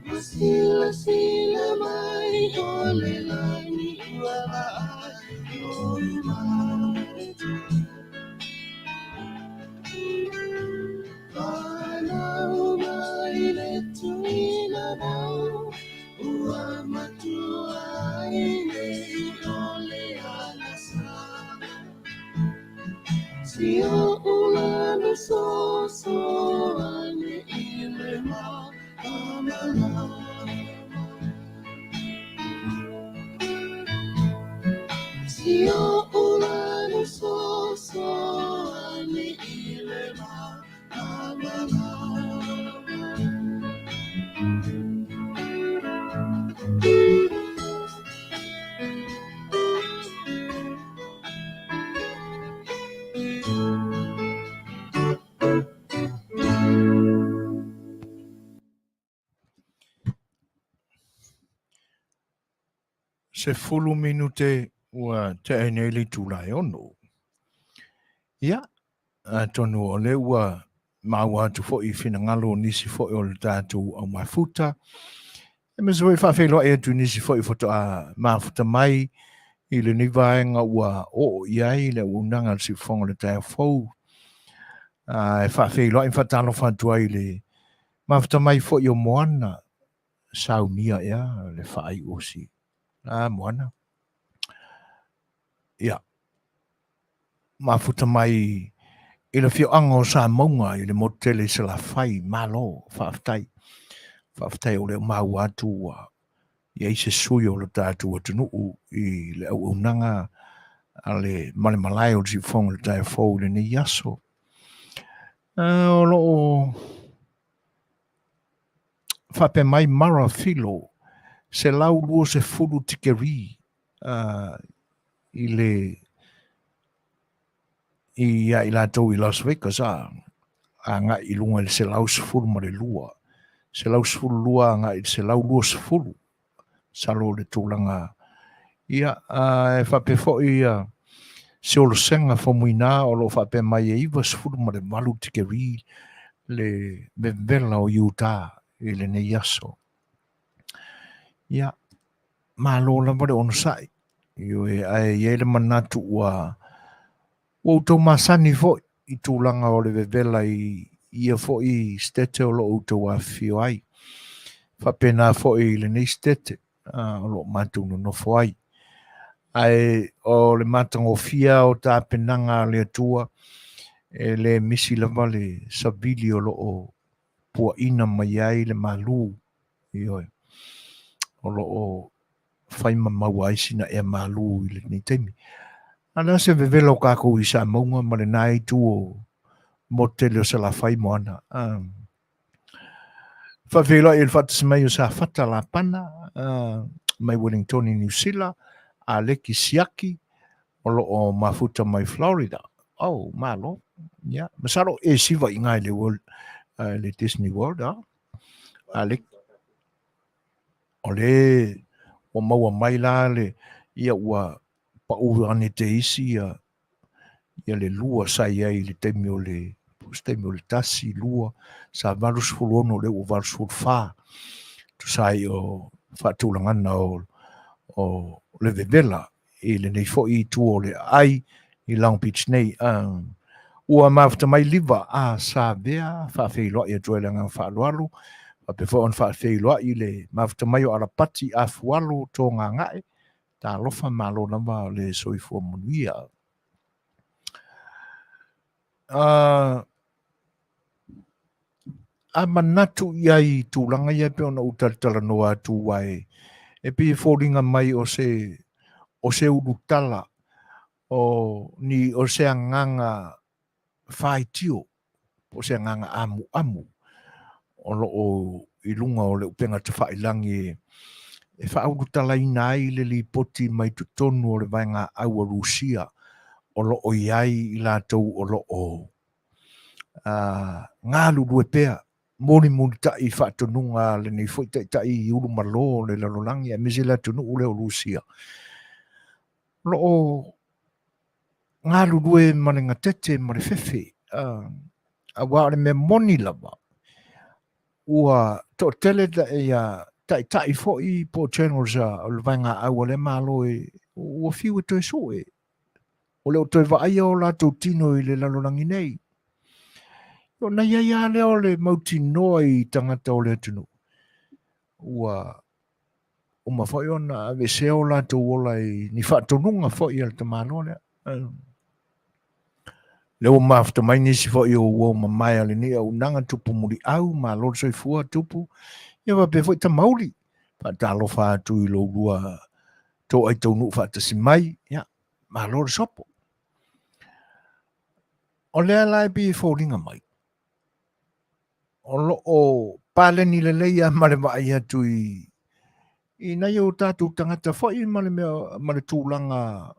Ua silasila mai o le lani ua vaai ou mata. Whanau mai le tuina nau, ua matua ai nei o le alasa. Si o ulana so so ane i le ma amalama. Si o ulana so so ane i le ma amalama. 10 minute ua tea nei le itula e 6. Ia, atonu o lea ua maua atu foi i finagalo o nisi foi o le tatou au mafuta. E mea foi faafeiloai atu i nisi foi faatoa mafuta mai i lenei vaega ua oo i ai le auaunaga a le Siufofoga o le Taeao Fou. E faafeiloai ma faatalofa atu ai i le mafuta mai foi o Moana, saunia ea le faaiu o si. A Moana. Ia, mafuta mai i le afioaga o Samauga i le motu tele i Salafai, malo, faafetai. Faafetai o lea ua maua atu ua i ai se sui o lo tatou atunuu i le auaunaga a le ma le malae o le siufofoga o le taeao fou i lenei aso. O lo o faapea mai Mara Filo, 120 tikeri i le ia i latou i Las Vegas a agai i luga i le 112, 112 agai i le 120, masalo o le tulaga ia. E faapea foi ia se olosega faumuina o lo o faapea mai e 98 tikeri le vevela o Utah i lenei aso. Ia, malo lava le onosai. Ioe, ae i ai le manatu ua outou masani foi i tulaga o le vevela i ia foi stete o lo o outou afifio ai. Faapena foi i lenei stete o lo o matou nonofo ai. Ae o le matagofie o tapenaga a le Atua, e le misi lava le savili o lo o puaina mai ai le malu, ioe, o lo o fai ma maua ai sina ea malu i lenei taimi. A o le a se vevela o kākou i Samauga ma lena itu o motu tele o Salafai Moana. Faafeiloai i le faatasi mai o Safata Lapana mai Wellingtoni, Niu Sila, Aleki Siaki o lo o mafuta mai Florida. Oh, malo. Yeah. Masalo e siva i ngai le World, le Disney World, ah. Aleki. O le ua maua mai la le, ia ua pau ane te isi ia, ia le lua sa i ai i le taimi o le, se taimi o le tasi, lua, sa 86, lea ua 84. Tusa ai o faatulagana o le vevela i lenei foi itu o le aai i Long Beach nei. Ua mafuta mai Liva a Savea, faafeiloai atu ai le agaga faaaloalo, faapea foi ona faafeiloai le mafuta mai o Alapati Afualo Togagae. Talofa, malo lava le soifua manuia. A manatu i ai i tulaga ia pei ona ou talatalanoa atu ai, e pei e foliga mai o se o se ulutala o ni o se agaga faitio po o se agaga amuamu o lo o i luga o le upega tafailagi e faaulutalaina ai le lipoti mai totonu o le vaegaau a Rusia o lo o i ai i latou o lo o galulue pea mulimulitai i faatonuga a lenei foi taitai i ulumalo o le lalolagi aemaise le atunuu lea o Rusia, o lo o galulue ma le gatete ma le fefe, aua o le mea moni lava, ua toatele ia taitai foi po o generals o le vaegaau a lea Malo e ua fiu e toe sue, o le o toe vaaia o latou tino i le lalolagi nei. Ona i ai lava lea o le mautinoa i tagata o le atunuu, ua uma foi ona aveesea o latou ola i ni faatonuga foi a le tamaloa lea. Lea ua mafuta mai nisi foi o uo mamae a lenei auaunaga, Tupu Muliau, malo le soifua Tupu, ia faapea foi Tamauli. Faatalofa atu i lo lua toai taunuu faatasi mai, ia, malo le sopo. O lea la e pei e foliga mai, o lo o paleni lelei lava ma le vaai atu i nai o tatou tagata foi ma le mea ma le tulaga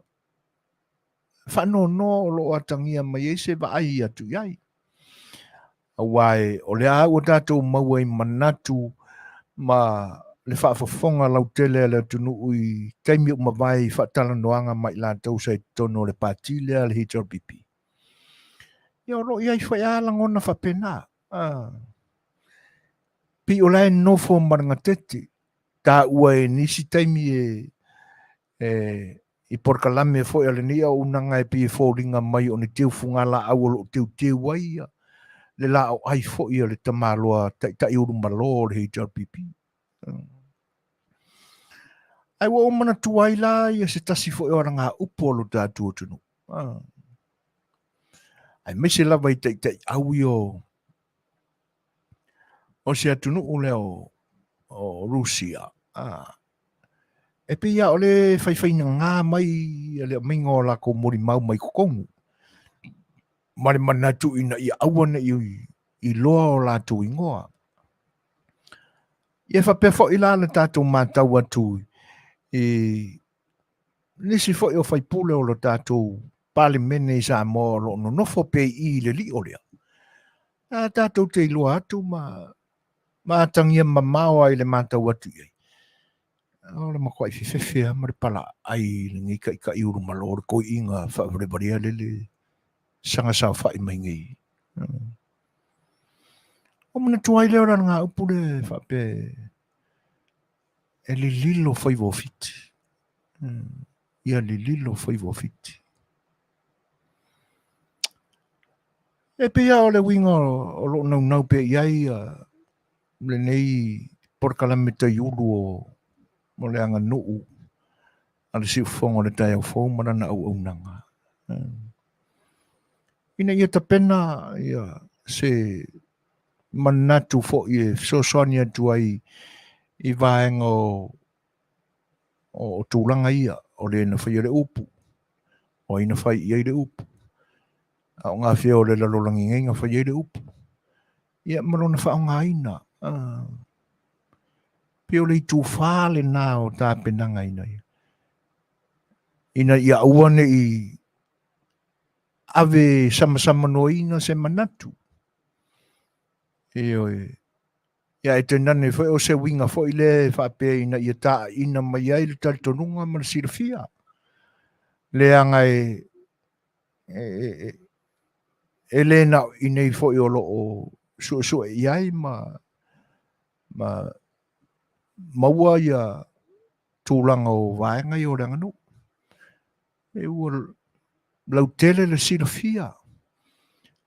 faanoanoa o lo o atagia mai ai se vaai atu i ai. Aua o lea ua tatou maua i manatu ma le faafofoga lautele a le atunuu i taimi ua mavae i faatalanoaga ma i latou sa i totonu o le pati lea a le HRPP. Ia o lo o i ai foi lava lagona faapena. Pei o la e nofo ma le gatete, taua e nisi taimi e i polokalame foi a lenei auaunaga e pei e foliga mai o ni teufuga laau o lo o teuteu ai ia le laoai foi a le tamaloa taitai ulumalo o le HRPP. Ae ua ou manatua ai la ia se tasi foi o alagaupu a lo tatou atunuu, aemaise lava i taitai au ia o se atunuu lea o Rusia. E pei lava o le faifaigagā mai le aumaiga o latou molimau mai totonu, ma le manatu ina ia aua ne i iloa o latou igoa. Ia faapea foi la le tatou matau atu i nisi foi o faipule o lo tatou Palemene i Samoa o lo o nonofo pea i i i le lio lea, a tatou te iloa atu ma ma atagia mamao ai le matau atu i ai, o le matuai fefefe lava ma le palaai i lenei taitai ulumalo le toeaina faavalevalea lele saga saofai mai nei. O manatua ai lea o le alagaupu le faapea e lililo faiva o Fiti. Ia lililo faiva o Fiti. E pei lava o le uiga o loo naunau pea i ai lenei polokalame taiulu o le aganuu a le siufofoga o le taeao fou ma lana auaunaga. Ina ia tapena ia se manatu foi e fesoasoani atu ai i vaega o tulaga ia o le na faia le upu, o ai na fai i ai le upu, a o gafea o le lalolagi nei na fai ai le upu, ia ma lona faaaogaina. Pei o le itufa lena o tapenaga ina ia ina ia aua ne i ave samasamanoaina se manatu. Ioe. Ia e tainane foi o se uiga foi lea e faapea ina ia taaiina mai ai le talitonuga ma le silafia. Leaga e, e, e, e le na o i nei foi o lo o suesue i ai ma, ma maua ia tulaga o vaega ia o le aganuu. E ua lautele le silafia,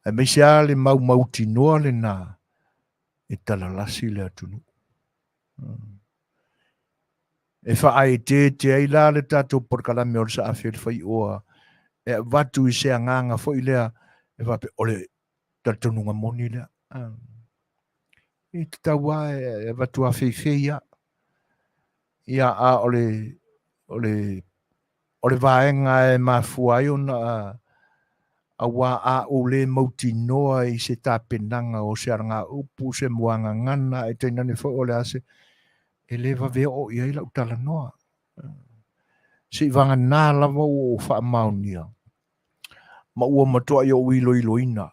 aemaise lava le maumautinoa lena e talalasi le atunuu. E faaeteete ai la le tatou polokalame o le Saafi o le Faioa e avatu i se agaga foi lea e faapea o le talitonuga moni lea. E tatau lava e avatu afeifei lava. Ia, a o le, o le, o le vaega e mafua ai ona auā a ou le mautinoa i se tapenaga o se alagaupu, se muagagana, e tainane foi o le a se, e le vave oo i ai lau talanoa. Seivagana lava ua ou faamaonia ma ua matuai ou iloiloina,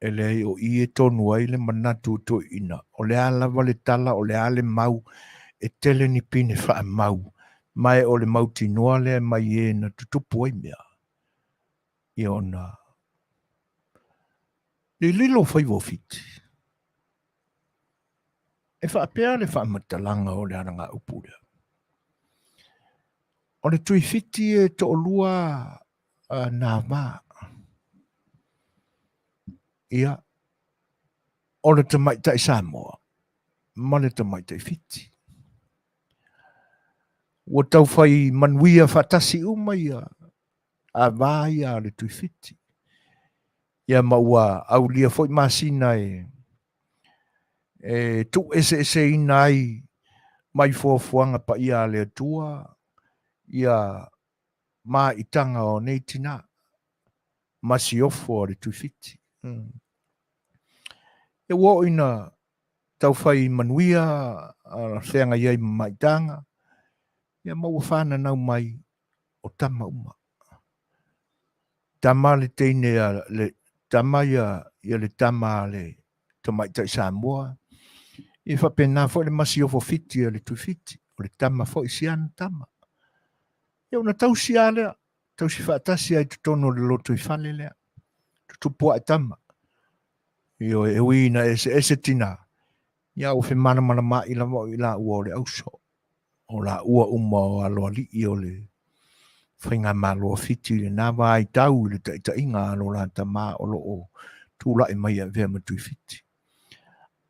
e leai o i e tonu ai le manatu o toeaiina, o le a lava le tala, o le a le mau, e tele ni pine faamau, ma e o le mautinoa lea mai e na tutupu ai mea, ia ona lililo faiva o Fiti. E faapea le faamatalaga o le alagaupu lea. O le tui Fiti e toalua nā va. Ia, o le tamaitai Samoa ma le tamaitai Fiti. Ua taufai manuia faatasi uma ia ava ia a le tui Fiti. Ia ma ua aulia foi masina e e tuueseeseina ai mai fuafuaga paia a le Atua ia maitaga o nei tina ma siofo a le Tuifiti. Ia ua oo ina taufai manuia a feagai ai ma maitaga, ia ma ua fananau mai o tama uma. Tama le teine a le tama ia ia le tama a le tamaitai Samoa, ia faapena foi le masiofo Fiti a le Tuifiti, o le tama foi si ana tama. Ia ona tausi lava lea, tausi faatasi lava i totonu o le lotoifale lea, tutupu ae tama. Ioe, e ui ina eseese tinā, ia ua femalamalamaai lava o i laua o le auso, o laua uma o aloalii o le faigamalo a Fiti i lena vaitau i le taitaiga a lo la tama o lo o tulai mai e avea ma Tui Fiti.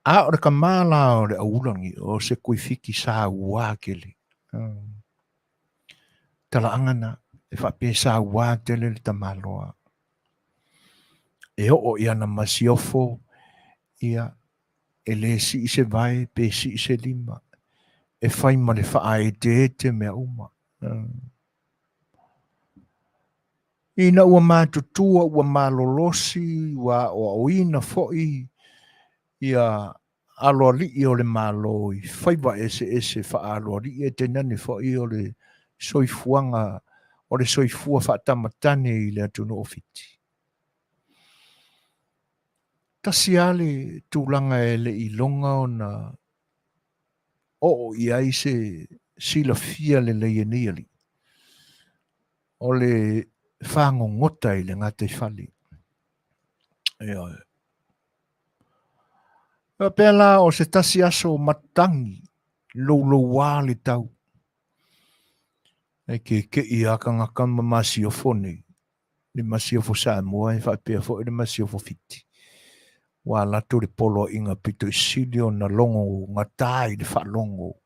A o le tama la o le Aulagi, o se Tui Fiti saua tele. Talaaga na, e faapea saua tele le tamaloa. E oo i ana masiofo, ia, e le sii se vae pe sii se lima. E fai ma le faaeteete mea uma. Ina ua matutua ua malolosi ua aoaoina foi ia aloalii o le Malo i faiva eseese faaaloalii ae tainane foi o le soifuaga o le soifua faatamatane i le atunuu o Fiti. Tasi lava le tulaga e le i iloga ona oo i ai se silafia lelei e nei alii, o le fagogota i le gataifale. Ioe. Faapea la o se tasi aso matagi louloua le tau. E keke'i a tagata ma masiofo nei, le masiofo Samoa e faapea foi le masiofo Fiti. Ua latou le poloaiga pito i sili ona logo gata i le faalogo.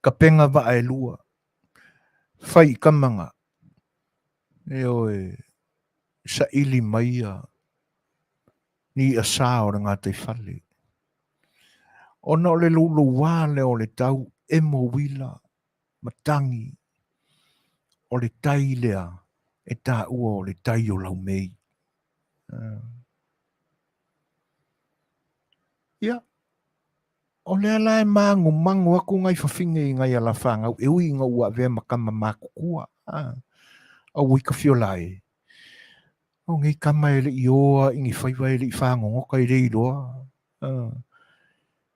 Kapega vaa e lua, fai i kamaga, ioe, saili mai ia ni i'a sa o le gataifale. Ona o le louloua lea o le tau emo uila matagi, o le tai lea e taua o le tai o laumei. Ia, o lea la e magomago atu nai fafine i nai alafanau e ui ina ua avea ma tama matutua. Aua i ka fiola e. O nei tama e le i oa i ni faiva e le i fagogota e le iloa.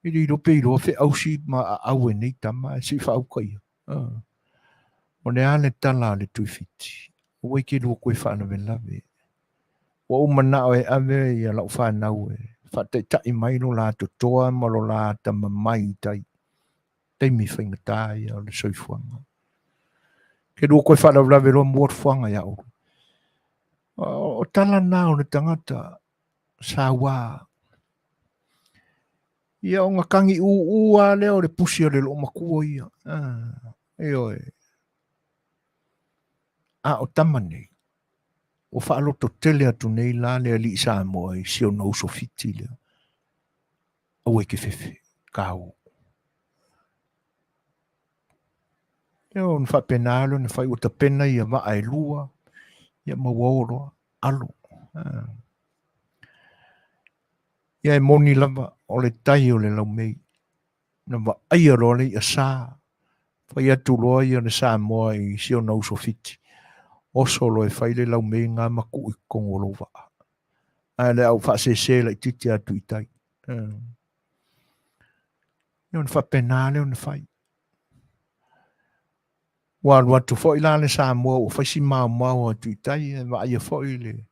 E le iloa pe iloa feausi ma aau e nei tama ae se i faauta ia. O le a le tala a le Tuifiti? Aua e te lua toe faalavelave. Ua ou manao e ave ia lau fanau e faataitai mai lo la totoa ma lo la atamamai i tai. Taimi faigata ia o le soifuaga. Ke lua toe faalavelave loa mua le fuaga ia oulua. O tala na o le tagata saua. Ia ona tagi ūū lava lea o le pusi a le loomatua ia. Ioe. A o tama nei, ua faalototele atu nei la le alii Samoa i si ona uso Fiti lea. Aua e te fefe, kau. Ia ona faapena lea ona fai ua tapena ia vaa e lua, ia ma ua o loa, alo. Ia e moni lava o le tai o le laumei. Na vaaia loa le i'a sa, fai atu loa ia le Samoa i si ona uso Fiti, oso loa e fai le laumei na ma tuu i totonu o lou vaa. Ae o le a ou faasese laitiiti atu i tai. Ia ona faapena lea ona fai. Ua alu atu foi la le Samoa ua fai si maomao atu i tai e vaaia foi le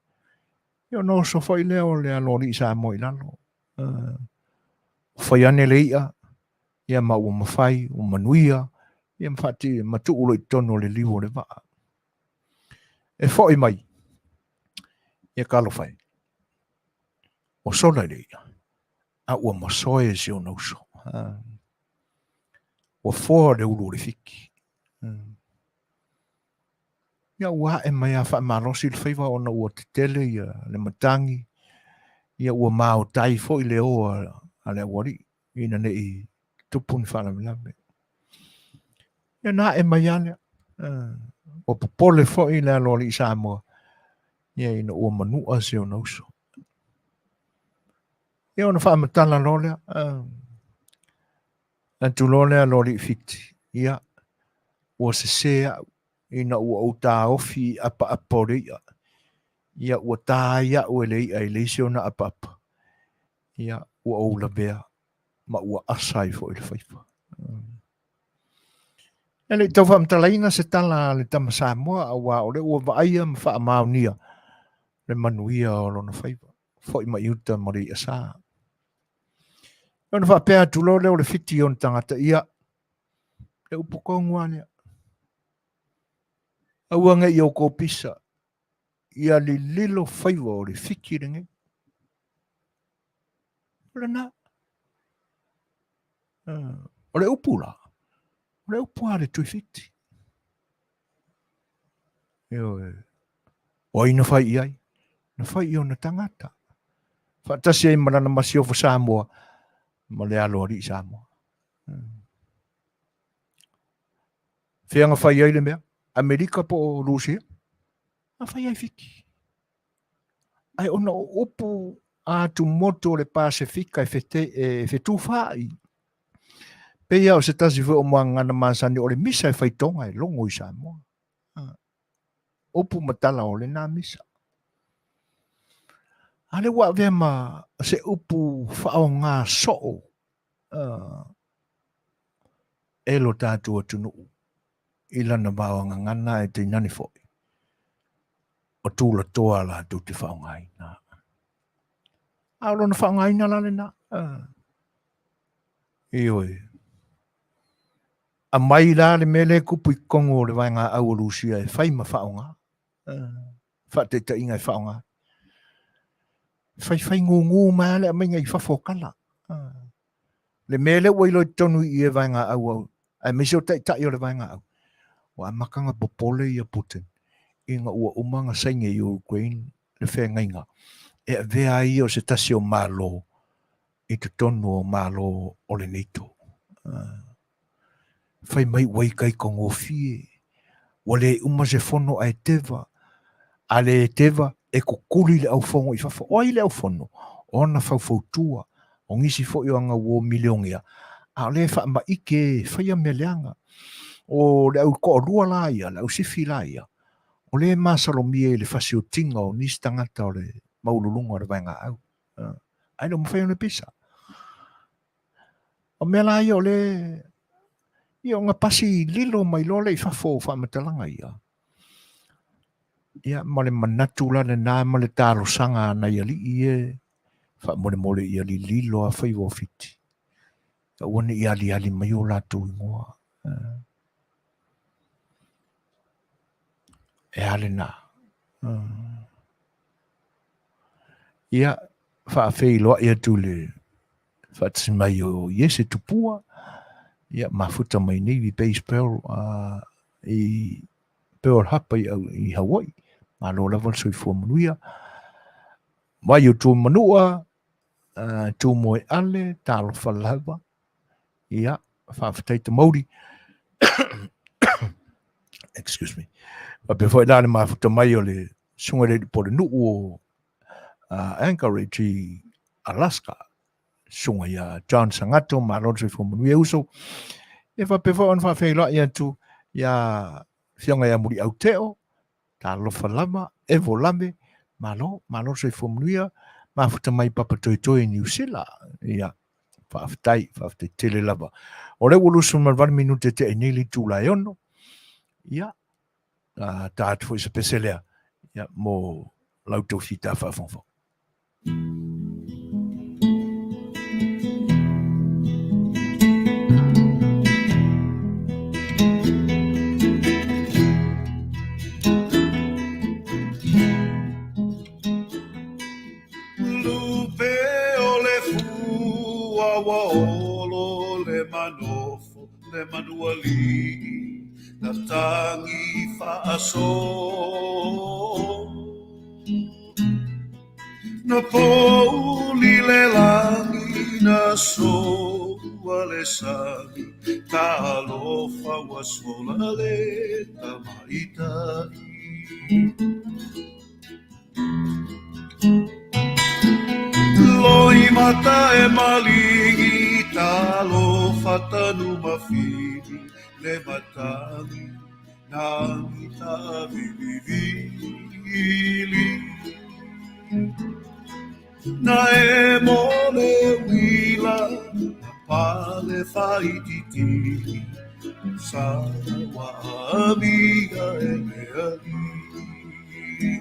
Ia ona oso foi lea o le aloalii Samoa i lalo. Ua fai ane le i'a, ia ma ua mafai, ua manuia, ia ma faati, ma tuu loa i totonu o le liu o le vaa. E foi mai, ia talofa e, ua sola i le i'a, a ua masoe si ona uso. Ua foa le ulu o le fiki. Ia ua ae mai a faamalosi le faiva ona ua tetele ia le matagi, ia ua maotai foi le o a le aualii ina ne i tupu ni faalavelave. Ia na ae mai lava lea. Ua popole foi le aloalii Samoa ia ina ua manua si ona uso. Ia ona faamatala loa lea. Atu loa le aloalii Fiti, ia ua sese au ina ua ou taofi i apaapa o le i'a, ia ua ta ai au e le i'a i le isi ona apaapa, ia ua ou lavea ma ua asa ai foi le faiva. E le i tau faamatalaina se tala a le tama Samoa, aua o lea ua vaaia ma faamaonia le manuia o lona faiva, foi mai uta ma le i'a sa. Ona faapea atu loa lea o le Fiti i ona tagata, ia, le upu tonu lava lea. Aua ne i outou pisa, ia lililo faiva o le Fiti lenei. O lena. O le upu la, o le upu a le Tuifiti. Ioe. O ai na fai i ai? Na fai i ona tagata. Faatasi ai ma lana masiofo Samoa ma le aloalii Samoa. Fea na fai ai le mea? Amerika po o Rusia? Na fai ai Fiti. Ae ona o upu a atumotu o le Pasefika e, fete, e fetufaai. Pei lava o se tasi foi o moagana masani o le misa e faitoga e logo i Samoa. Upu ma tala o lena misa. A lea ua avea ma se upu faaaoga soo e lo tatou atunuu i lana vaoagagana ae tainane foi o tulatoa latou te faaaogaina. A o lona faaaogaina la lena. Ioe. Aumai la le mea lea e tupu i totonu o le vaegaau o Lusia e fai ma faaaoga. Faataitaiga e faaaoga. Faifai gugu mai lava le aumaiga i fafo o tala. Le mea lea ua iloa i totonu i i e vaegaau aemaise o taitai o le vaegaau, ua amata ona popole ia Putin ina ua uma ona saini e Ukraine le feagaiga e avea ai ia o se tasi o Malo i totonu o Malo o le NATO. Fai mai ua ikaikagofie, ua le uma se fono ae teva, a le teva e kukuli le aufono i fafo. O ai le aufono? O ana faufautua, o nisi foi o ana uo milionea, a o lea e faamaite e faia mea leaga. O le au toalua la ia, le au sifi la ia, o lea e masalomia i le fasiotiga o nisi tagata o le maualuluga o le vaegaau. Ae le o mafai ona pisa. O mea la ia o lea, ia ona pasi lilo mai loa lea i fafo o faamatalaga ia. Ia ma le manatu la lena ma le talosaga a nai alii e faamolemole ia lililo a faiva o Fiti. Aua ne i aliali mai o latou igoa. E a lena. Ia, faafeiloai atu i le faatasi mai o Iese Tupua, ia, mafuta mai Navy Base Pearl, i Pearl Harbor i Hawaii. Malo lava le soifua manuia. Mai o Tuamanua, Tumoeale, talofa lava. Ia, faafetai te mauri. Excuse me. Faapea foi la le mafuta mai o le susuga i le alii pulenuu o Anchorage i Alaska, susuga ia John Sangato, malo le soifua manuia uso. E faapea foi ona faafeiloai atu ia Afioga ia Muliau Teo, talofa lava, Evo Lame, malo, malo le soifua manuia, mafuta mai Papatoetoe i Niu Sila. Ia, faafetai, faafetai tele lava. O lea ua 28 minute tea i nei le itula e 6. Ia, ta atu foi se pese lea, ia, mo lau tou fita faafogafoga. Lupe o le fua ua olo le manofo le manualii na tagi faaso Na pouli le lagi na soa le sami Talofa ua sola le tamaitai Loimata e maligi Talofa Tanumafili le matagi Nagi tavilivili Na emo le uila Na pale faaitiiti Sa ua amia e le alii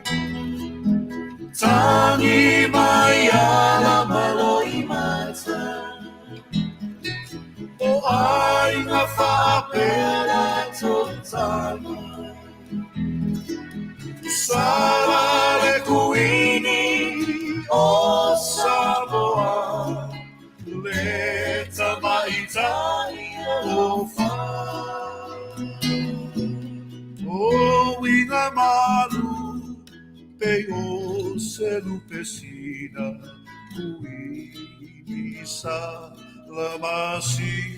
Tagi mai ala ma Loimata O aiga faapea latou tama Sala le kuini o Samoa Le tamaitai alofa O uiga malu pei o se lupe sina Kuini sa la masina.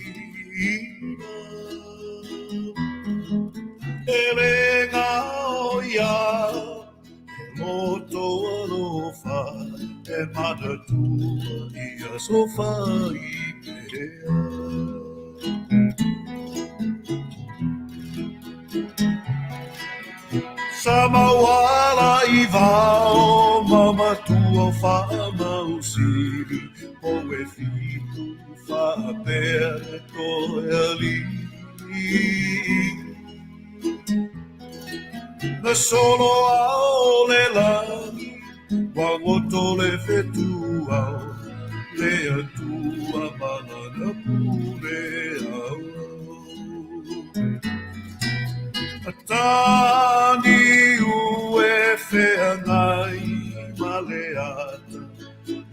manatua i aso fai pea. Sa mauala i vao ma matua o faamausili o e fitu faapea le toe alii. Na solo ao le lagi, ua goto le fetuao, le Atua ma lana pule auau. Taniu e feagai ma le ata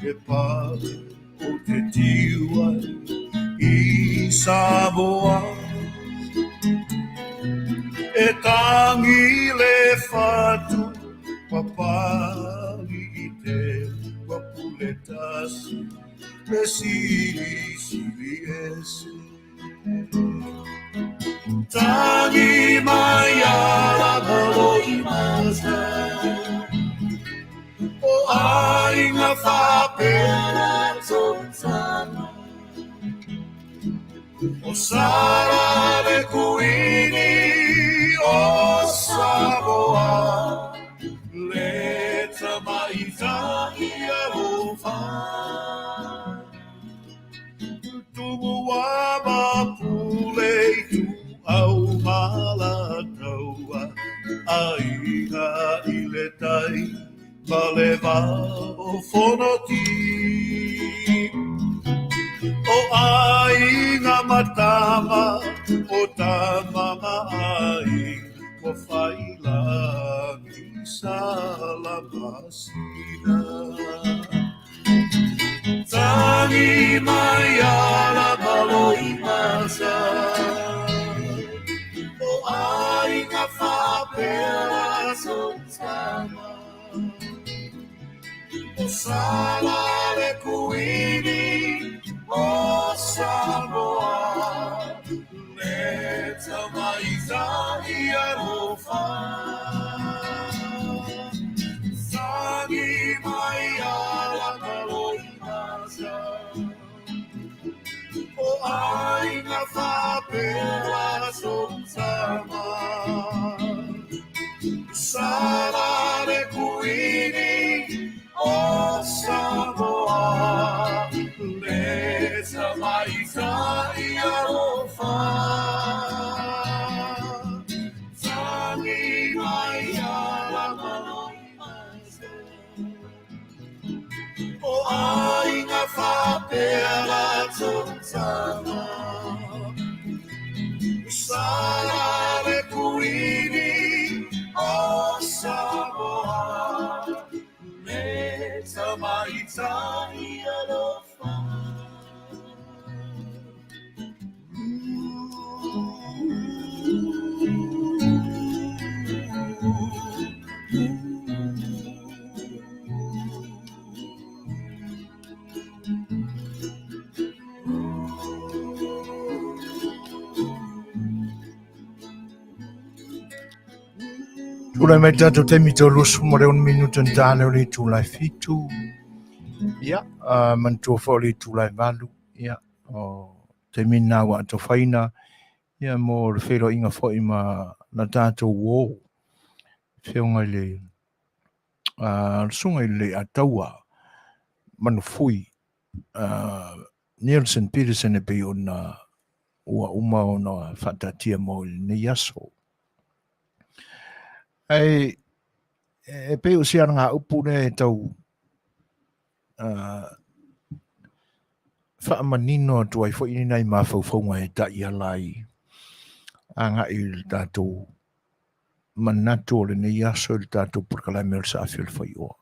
e pale o te tiu ai i Samoa. E tangi le fatu papali i te ua pule tasi le silisili ese. Tangi mai ala Maloimata o aiga faapea latou tama. O Sara le kuini o Samoa, le tamaitai alofa. Tumua ma pule Ituau ma Alataua, aiga i le tai ma le va o Fonoti. O aiga ma tama, o tama ma aiga, ua faiilagi Salamasina. Tagi mai ala Maloimata, o aiga faapea latou tama. O Sala le kuini o Samoa, le tamaitai alofa. Tagi mai ala Maloimata, o aiga faapea latou tama. Sala le kuini o Samoa, le tamaitai alofa. Tagi mai ala Maloimata, o aiga faapea latou tama. Sala le kuini o Samoa, le tamaitai alofa. Tulai mai tatou taimi tau 26 minuta na ta leo le itula e 7. Ia, manatua foi o le itula e 8. Ia, o taimi na ua atofaina ia mo le feiloaiga foi ma la tatou uo. Feoga i le susuga i le Leiataua Manufui Nielsen Peterson e pei ona ua uma ona faataatia mo i lenei aso. Ae e pei o se alagaupu lea e tau faamanino atu ai foi ni nai mafaufauga e taiala ai agai i le tatou manatu o lenei aso i le tatou polokalame o le Saafi o le Faioa.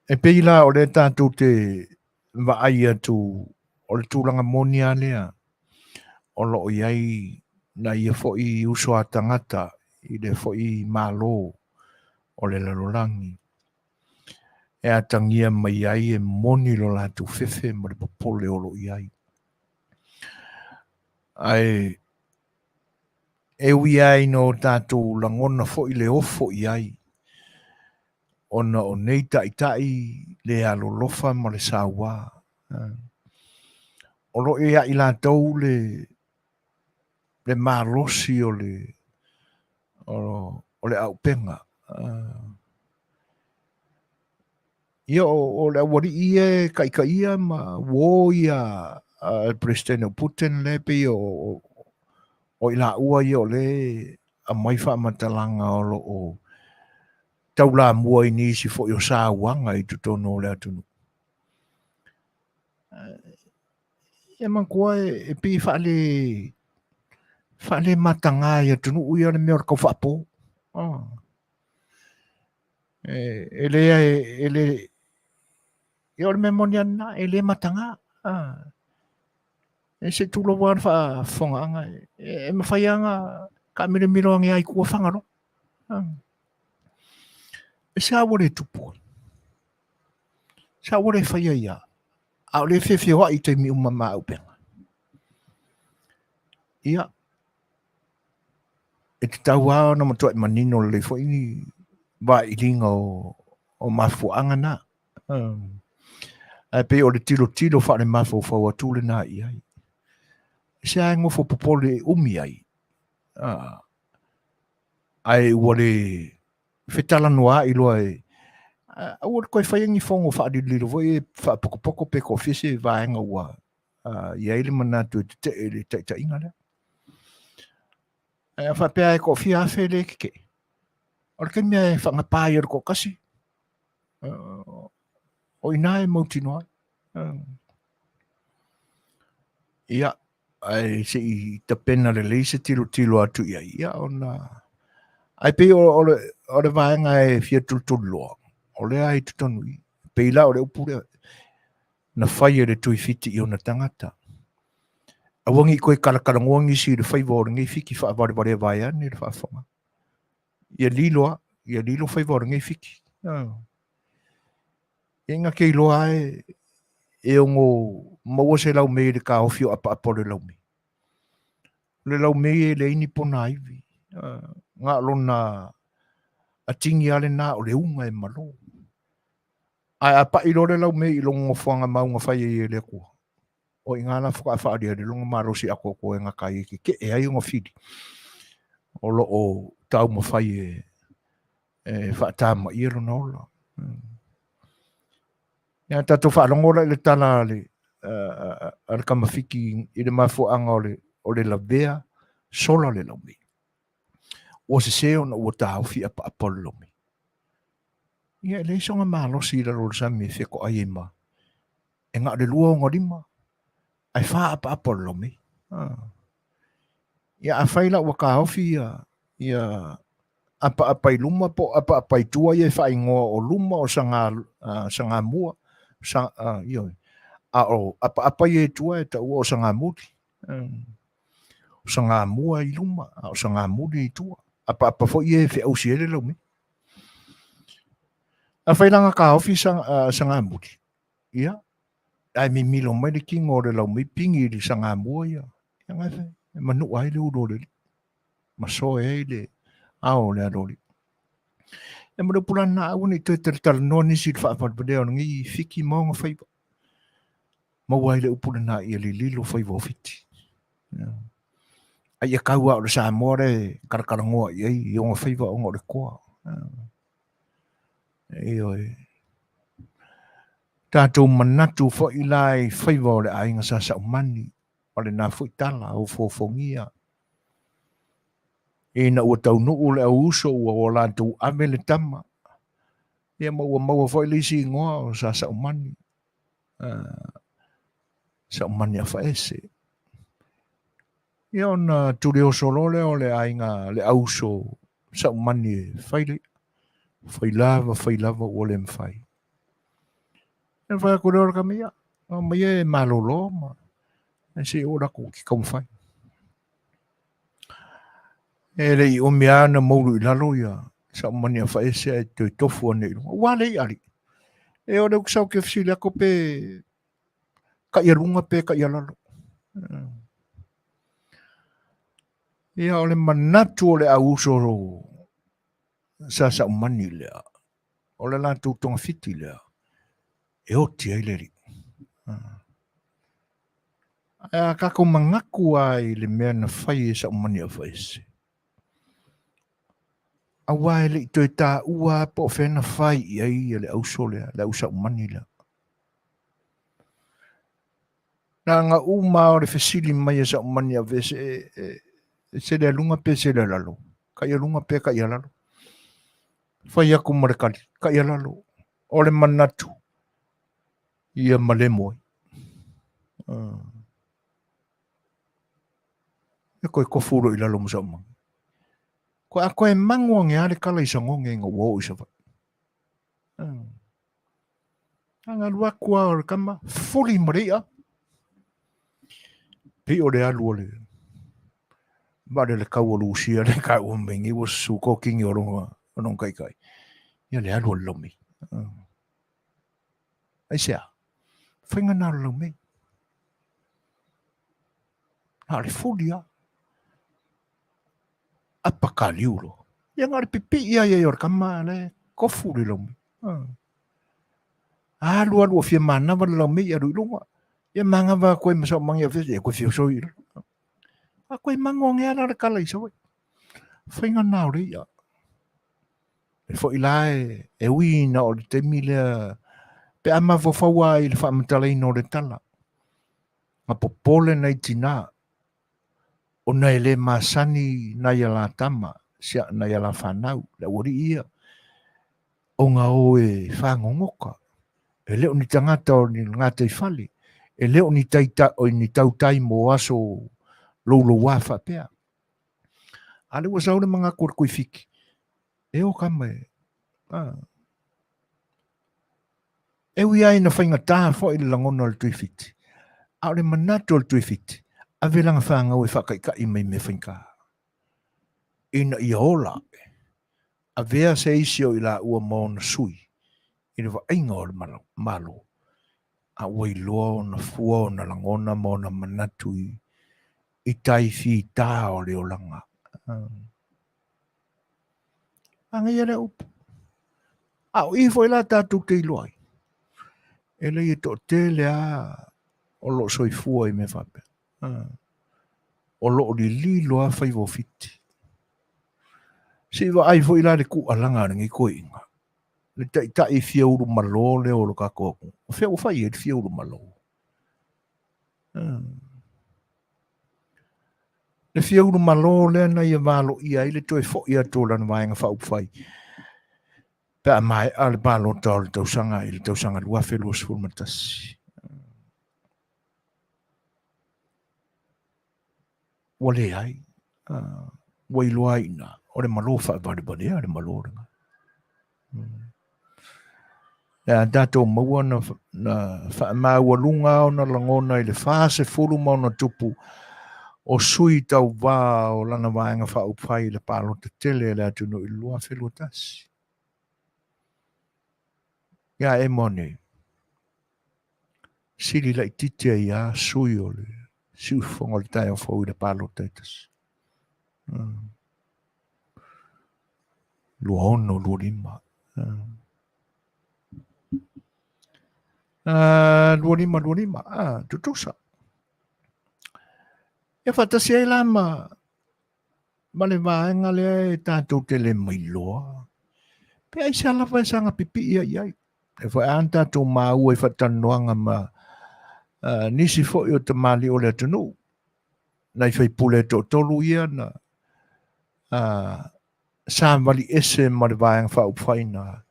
E pei la o lea tatou te vaai atu o le tulaga moni lava lea o lo o i ai nai ia foi uso a tagata i lea foi Malo o le lalolagi e atagia mai ai e moni lo latou fefe ma le popole o lo o i ai. Ae e ui ai ina o tatou lagona foi le ofo i ai. Ona o nei ta'ita'i le alolofa ma le sauā. O lo o ia i latou le le malosi o le o le aupega. Ia o le aualii ia e taitaia ma uo ia le Peresetene o Putin lea e pei o i laua ia o lea e aumai faamatalaga o lo o taulamua i nisi foi o sauaga i totonu o le atunuu. Ia manatua e pei e faale faale mataga i atunuu ia le mea o le tau faapo. E le e le ia o le mea moni lava lena, e le mataga. E se i tulou lava le faafofogaaga, e mafai lava ona taamilomilo ane lava i tua Fagaloa. E se a ua le tupu ai? Se a ua le faia ia, a o lea e feofeoai i taimi uma ma auupega. Ia, e tatau lava ona matuai manino lelei foi ni vailiga o mafuaaga na. Ae pei o le tilotilo faalemafaufau atu lena i ai. Se a e nofo popole e umi ai, ae ua le fetalanoaai loa e aua le toe faia ni fono faalilolilo foi e faapotopoto pe toafia se vaega ua i ai le manatu e tetee i le taitaiga lea. Ae a faapea e toafia afe lea e tetee, o le taimi e faagapa ai e le toatasi, o i ina e mautinoa ai. Ia, ae se i tapena lelei se tilotilo atu i ai, ia ona... Ae pei o le vaega e fia tulituliloa, o lea e i totonu i i. Pei la o le upu lea, na fai e le Tui Fiti i ona tagata. Aua ne i toe talatalanoa nisi i le faiva o lenei Fiti faavalevalea vaeane le faafofoga. Ia lilo lava, ia lilo faiva o lenei Fiti. Ia na te iloa lava e ono maua se laumei i le taofi o apaapa o le laumei. O le laumei e leai ni ponaivi. Na o lona atigi lava lena o le uga e malo. Ae a pai loa le laumei i lona nofoaga mauna fai ai e le Atua, o i ina la faatoa faaaliali lona malosi atoatoa e gata ai e tetee ai ona fili o lo o taumafai e faatamaia lona ola. Ia tatou faalogo la i le tala a le a le Tama Fiti i le mafuaaga o le lavea sola le laumei. Ua sese ona ua taofi apaapa o le laumei. Ia e leai sona malosi i lalo o le sami e fetoai ai ma e na o le lua ona lima ae fa apaapa o le laumei. Ia afai la ua taofi ia apaapa i luma po o apaapa i tua ia e faaigoa o luma o sagamua, ioe, a o apaapa ia i tua e taua o sagamuli. O sagamua i luma a o sagamuli i tua. Apaapa foi ia e feausi ai le laumei. Afai la na taofi sagamuli, ia, ae mimilo mai le tino o le laumei pigi i le sagamua ia, ia e manua ai le ulu o le alii, ma soe ai le ao o le alo o le alii. Ia ma le upu la lena, aua ne i toe talatalanoa nisi i le faavalevalea o lenei Fiti ma ona faiva. Maua ai le upu lena ia lililo faiva o Fiti. Ia. A ia tau lava o le Samoa lea e talatalanoa i ai i ona faiva ona o le toa. Ioe. Tatou manatu foi la i faiva o le aiga Sa Saumani, o lena foi tala ofoofogia. Ina ua taunuu le auuso ua o latou ave le tama, ia ma ua maua foi le isi igoa o Sa Saumani, Saumani Afaese. Ia ona tulioso loa lea o le aiga le auso Saumani e fai le i'a. Fai lava, fai lava ua le mafai. Ia fai atu lea o le tama, ia, aumaia e malolo ma se i oo latou ki taumafai. E le i umi lava ona moulu i lalo ia Saumani Afaese ae toe tofu ane i luga. Ua le i'a alii. E o lea ou te sau ou te fesili atu pe taialuga pe taialalo. Ia o le manatu o le auuso sa Saumani lea. O le latou togafiti lea e oti ai le Alii. Ae a tatou manatu lava i le mea na fai e Saumani Afaese, aua e le i toe taua lava po o fea na fai i ai le auso lea, le au saumani lea. Na ona uma lava o le fesili mai a Saumani Afaese, e, e sele a luga pe sele a lalo, kai a luga pe kai a lalo. Fai atu ma le tali, kai a lalo. O le manatu, ia malemo ai. E koe kofu loa i lalo ma Saumani. Koe a koe mango ane a le kala i sagoge ina ua oo i Savaii. A alu atu lava o le tama, fuli ma le i'a. Pei o le alu o le vaalele tau o Lusia le taua mai nei ua susu kokini o lona taitai. Ia le alu o le laumei. Aisea? Faiga na o le laumei. Na o le fuli lava. Apa kaliu loa. Ia na o le pipii lava i ai o le tama a la e kofu le laumei. Alu alu ua fia manava le laumei alu i luga. Ia manava atu ai ma Saumani Afaese, ia koe fia osoi i lalo. A koe mango ane ala le kala i Savaii. Faiga na o le i'a. E foi la e ui ina o le taimi lea pe a mafaufau lava i le faamatalaina o le tala, na popole nai tinā ona e le masani nai a la tama, nai a la fanau, le aualii ia, ona o e fagogota, e le o ni tagata o ni gataifale, e le o ni, taita, o ni tautai mo aso louloua faapea. A lea ua sau le manatu o le Tuifiti, e o tama e, a. E ui lava ina faigata foi le lagona o le Tuifiti, a o le manatu o le Tuifiti, ave lana fanau e faataitai mai mea faigata, ina ia ola ae, avea se isi o i laua ma ona sui i le vaaiga o le Malo, a ua iloa ona fua ona lagona ma ona manatu i tai fita o le olaga. Manaia lea upu. A o i foi la tatou te iloa ai, e leai e toatele lava o lo o soifua i mea faapea. O lo o lililo lava faiva o Fiti. Se i vaai foi la le tuualaga a lenei toeaina, le taitai fia ulumalo lea o lo tatou atunuu. O fea ua fai ai le fia ulumalo? Le fia ulumalo lea na ia valoia ai le toe foi atu o lana Vaega Faaupufai pe a maea le palota o le tausaga i le tausaga 2021. Ua leai, ua iloa ai i ina, o le malo faavalevalea le malo lena. Le a tatou maua na, na faamaualuga ona lagona i le 46+ o sui tauvā o lana Vaega Faaupufai i le palota tele a le atunuu i le 2021. Ia e mo nei, sili laitiiti ai lava sui o le siufofoga o le taeao fou i le palota e tasi. 26, 25. 25, 25, tutusa. Ia faatasi ai la ma ma le vaega lea e tatou te le mailoa. Pe aisea lava e saga pipii ai i ai. E foi a na tatou maua i faatalanoaga ma nisi foi o tamalii o le atunuu, nai faipule e toatolu ia na savali ese ma le Vaega Faaupufai na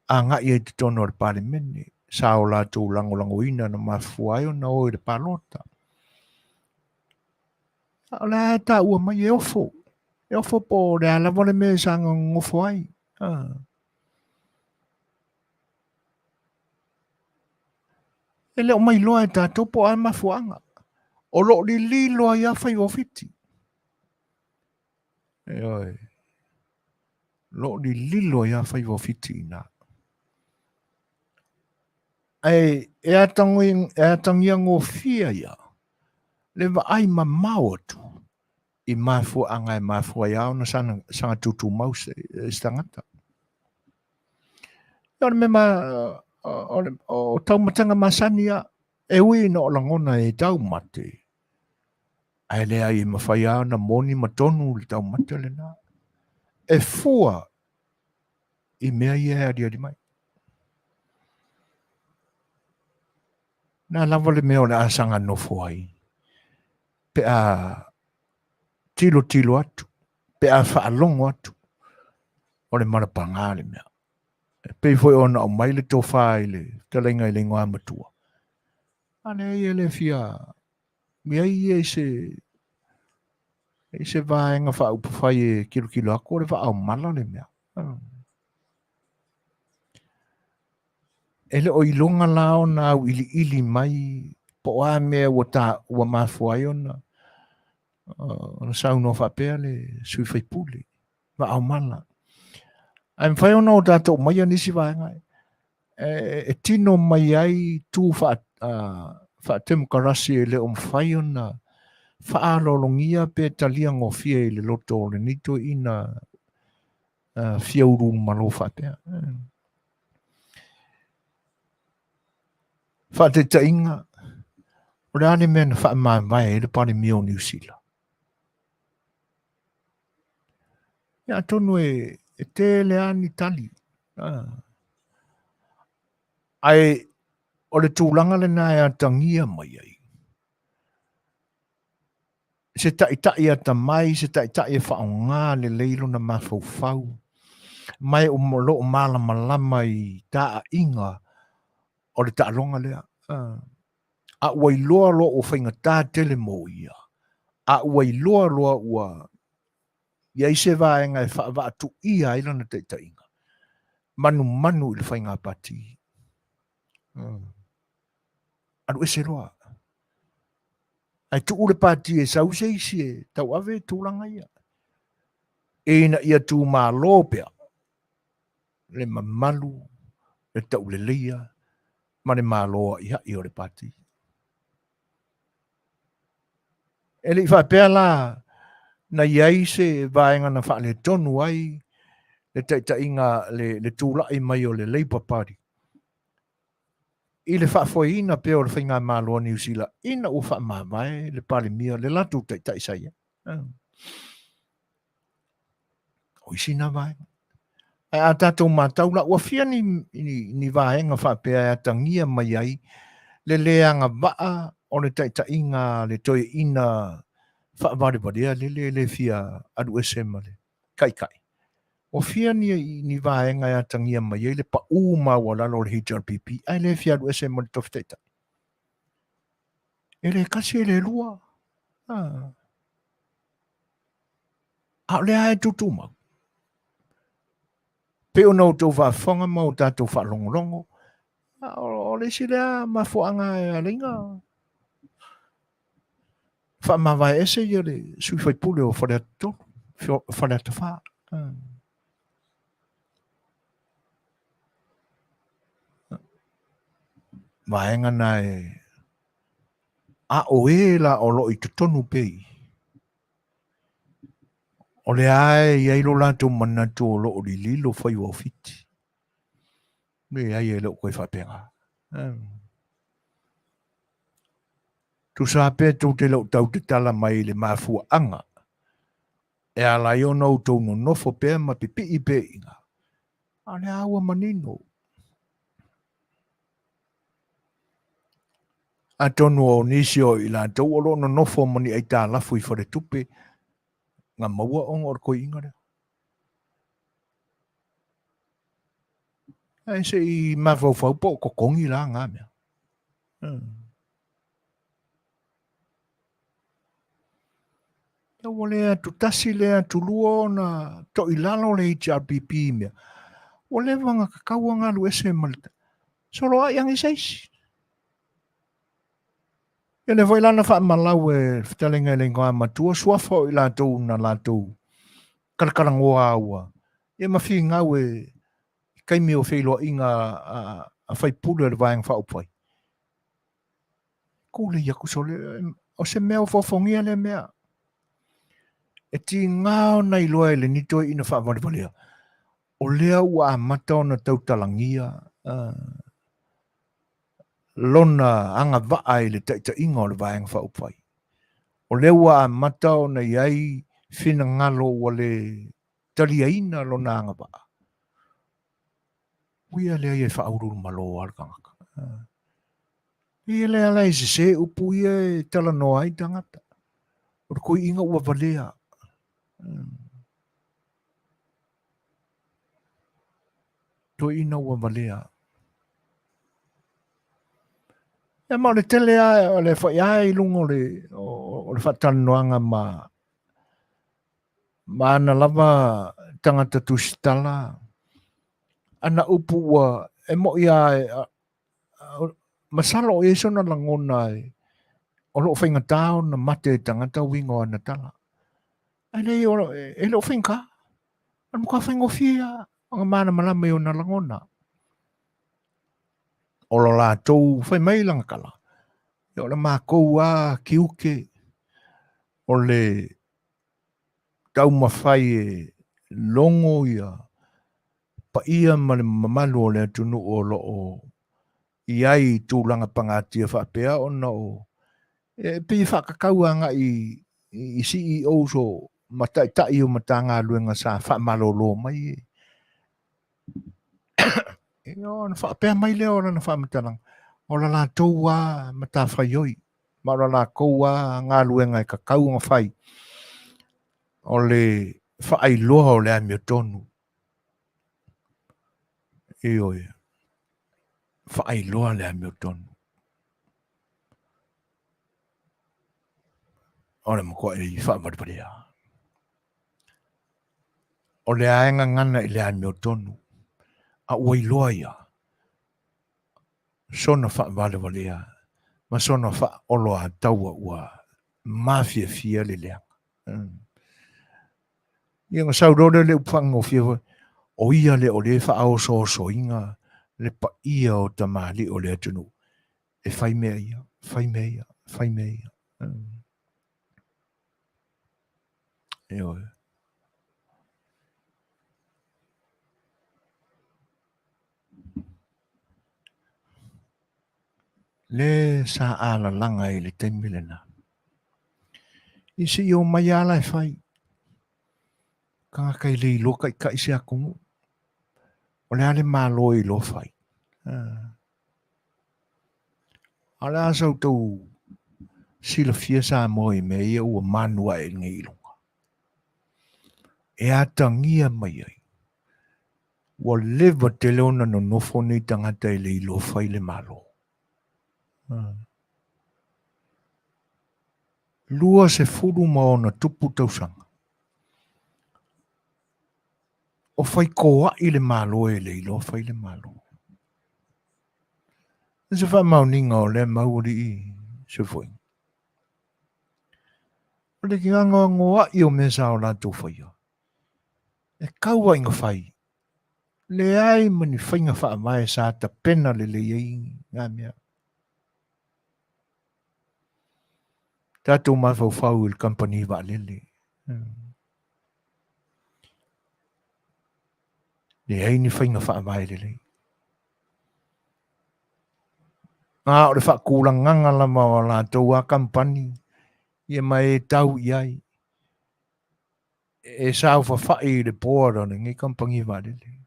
agai ai i totonu o le Palemene, sa o latou lagolagoina na mafua ai ona o i le palota. A o le a e taua mai e ofo, e ofo po o le a lava le mea e saga nonofo ai. E le o mailoa e tatou po o a mafuaaga. O lo o lililo ai lava faiva o Fiti. Ioe. O lo o lililo ai lava faiva o Fiti i ina. Ae e atagia gofie ia le vaai mamao atu i mafuaaga e mafua ai ona saga tutumau se tagata. Ia o le mea ma, o, le, o taumataga masani a, e ui ina o lagona e taumate, ae leai e mafai lava ona moni ma tonu le taumate lena. E fua i mea ia e aliali mai. Na lava le mea o le a saga nofo ai, pe a tilotilo atu, pe a faalogo atu, o le malapagā le mea. E pei foi ona aumai le tofa i le fetalaiga i le igoa matua. A leai e le fia i ai ia i se i se vaega faaupufai e kilokilo atu o le vaaomala le mea. E le o iloga la ona auiliili mai po o a mea ua ta ua mafua ai ona ona saunoa faapea le sui faipule vaaomala. Ae mafai ona o tatou aumaia nisi vaega e tino mai ai tu faatemokarasi e le o mafai ona faaaloalogia pe talia gofie i le loto o lenei toeaina fia uluulumalo faapea. Faataitaiga, o le a le mea na faamavae ai le Palemia o Niu Sila? Ia atonu e, e tele lava ni tali. Ae o le tulaga lena e atagia mai ai. Se taitai atamai, se taitai e faaaoga lelei lona mafaufau, ma e o lo o malamalama i taaiga o le taaloga lea. A ua iloa loa ua faigata tele mo ia, a ua iloa loa ua i ai se vaega e faavaatuia ai lana taitaiga, manumanu i le faiga pati. Alu ese loa. Ae tuu le pati e sau se isi e tauave tulaga ia. Ina ia tumalo pea le mamalu, le tauleleia ma le malo a'ia'i o le pati. E le i faapea la na i ai se vaega na faaletonu ai le taitaiga, le tula'i mai o le Labour Party i le faafoeina pea o le faigamalo a Niu Sila ina ua faamavae le Palemia, le latou taitai sa i ai. O isi na vaega. Ae a tatou matau la, ua fia ni, ni, ni vaega faapea e atagia mai ai le le agavaa o le taitaiga a le toeaina faavalevalea lele e le fia alu ese ma le taitai. Ua fia ni, ni vaega e atagia mai ai le paū maualalo o le HRPP ae le fia alu ese ma le tofi taitai. E le tasi e le lua. Ah. A o lea e tutumau. Pei ona outou faafofoga ma o tatou faalogologo, o le isi lea mafuaaga e ala ai ona faamavae ese ia le sui faipule o Faleata 3, Faleata 4. Vaega na e a o e la o lo o i totonu pea i i. O lea lava e i ai lo latou manatu o lo o lililo faiva o Fiti. Leai, e le o toe faapena. Tusa pe tou te le o tau tatala mai i le mafuaaga e ala ai ona outou nonofo pea ma pipii pea i ina, a o lea ua manino. Atonu o nisi o i latou o lo o nonofo ma ni aitalafu i faletupe na maua ona o le toeaina lea. Ae se i mafaufau po o totogi la na mea. Ua le atu tasi le atu lua ona toilalo le HRPP i mea. Ua leva ona tatau ona alu ese ma le soloai ane se isi. Ia lea foi la na faamalau e le fetalaiga i le igoa matua suafa o i latou na latou kalakalanoa ua ia ma finau e taimi o feiloaiga a faipule o le Vaega Faaupufai. Kulei atu sole, o se mea ofoofogia lea mea. E tiga ona iloa e lenei toeaina faavalevalea. O lea ua amata ona tautalagia lona agavaa i le taitaiga o le Vaega Faaupufai. O lea ua amata ona i ai finagalo ua le taliaina lona agavaa. Ui a lea ia e faauluulumalo lava le tagata. Ia lea la e sese upu ia e talanoa ai tagata. O le toeaina ua valea. Toeaina ua valea. Ia ma o le tele lava o le foi lava i luga o le, o le faatalanoaga ma, ma ana lava tagata tusitala, ana upu ua e mo'i lava masalo o i ai sona lagona e, o lo o faigata ona mate e tagata uiga o ana tala. Ae leai, e le o faigata. O le matua faigofie lava ona malamalama i ona lagona. O lo latou fai mai lana tala, o le matou lava tiute o le taumafai e logo ia paia ma le mamalu o le atunuu o lo o i ai i tulaga pagatia faapea ona o e pei e faatatau agai i CEOs o ma taitai o Matagaluega sa faamalolo mai e. Ona faapea mai lea o lana faamatalaga, o la latou lava matafaioi ma o la latou lava galuega e tatau ona fai, o le faailoa o le amiotonu. Ioe, faailoa le amiotonu. O le matuai faavalevalea. O le a e gagana i le amiotonu, a ua iloa ia sona faavalevalea ma sona faaoloataua ua mafiafia le leaga. Ia ona sau loa lea o le upu faagofie foi, o ia lea o lea e faaosoosoina le paia o tamalii o le atunuu e fai mea ia, fai mea ia, fai mea ia. Ioe. Le sa alalaga i le taimi lena. I se i omai lava la e fai. Tagata e le iloa taitai se atunuu. O le a le Malo e iloa fai? A o le a sa outou silafia Samoa i mea ia ua manu ae nei i luga? E atagia mai ai ua leva tele ona nonofo nei tagata e le iloa fai le Malo. 20 ma ona tupu tausaga o faitoai le Malo e le iloa fai le Malo. O se faamaoniga o lea mau alii soifuaina. O le anoanoai o mea sa o latou faia, e tau lava ina fai, leai ma ni faiga faavae sa tapena lelei ai na mea. Tatou mafaufau i le kamupani vaalele. Leai ni faiga faavae lelei. A o le faatulagaga lava o a latou a kamupani, ia ma e tau i ai. E saofafai i le board o lenei kamupani vaalele.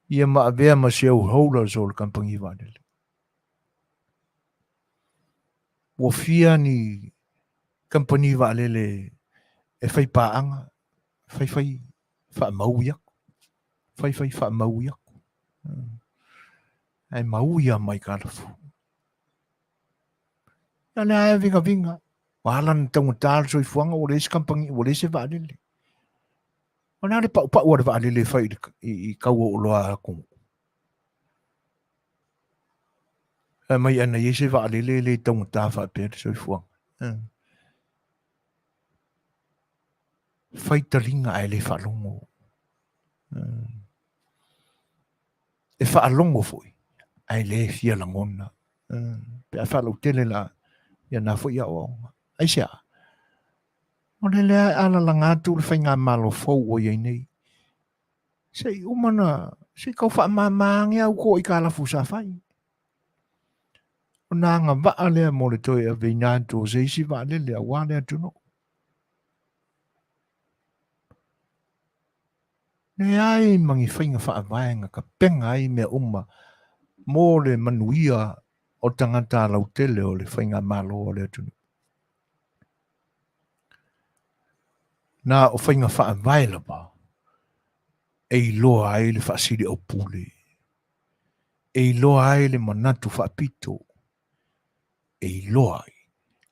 Ia ma avea ma shareholders o le kamupani vaalele. Ua fia ni kamupani vaalele e fai paaga, fai fai faamaui atu, fai fai faamaui atu. Ae maui lava mai kalafu. Ia o lea e vigaviga. Ua ala ona taugata le soifuaga ua leai se kamupani, ua leai se vaalele. O le a le paupau a le vaalele e fai i tau o oloa a atunuu? Fai mai ana i ai se vaalele e le taugata faapea le soifuaga. Fai taliga ae le faalogo. E faalogo foi ae le fia lagona. Pe a faalautele la ia na foi aoaoga. Aisea? O le lea e alalaga atu le faigamalo fou ua i ai nei. Se i uma na, se i kau faamama age au ko aitalafu sa fai. O na agavaa lea mo le toe aveina atu o se isi vaalele aua le atunuu. Leai ma ni faiga faavae na tapena ai mea uma mo le manuia o tagata lautele o le faigamalo a le atunuu. Na o faiga faavae lava e iloa ai le faasiliaupule, e iloa ai le manatu faapito, e iloa ai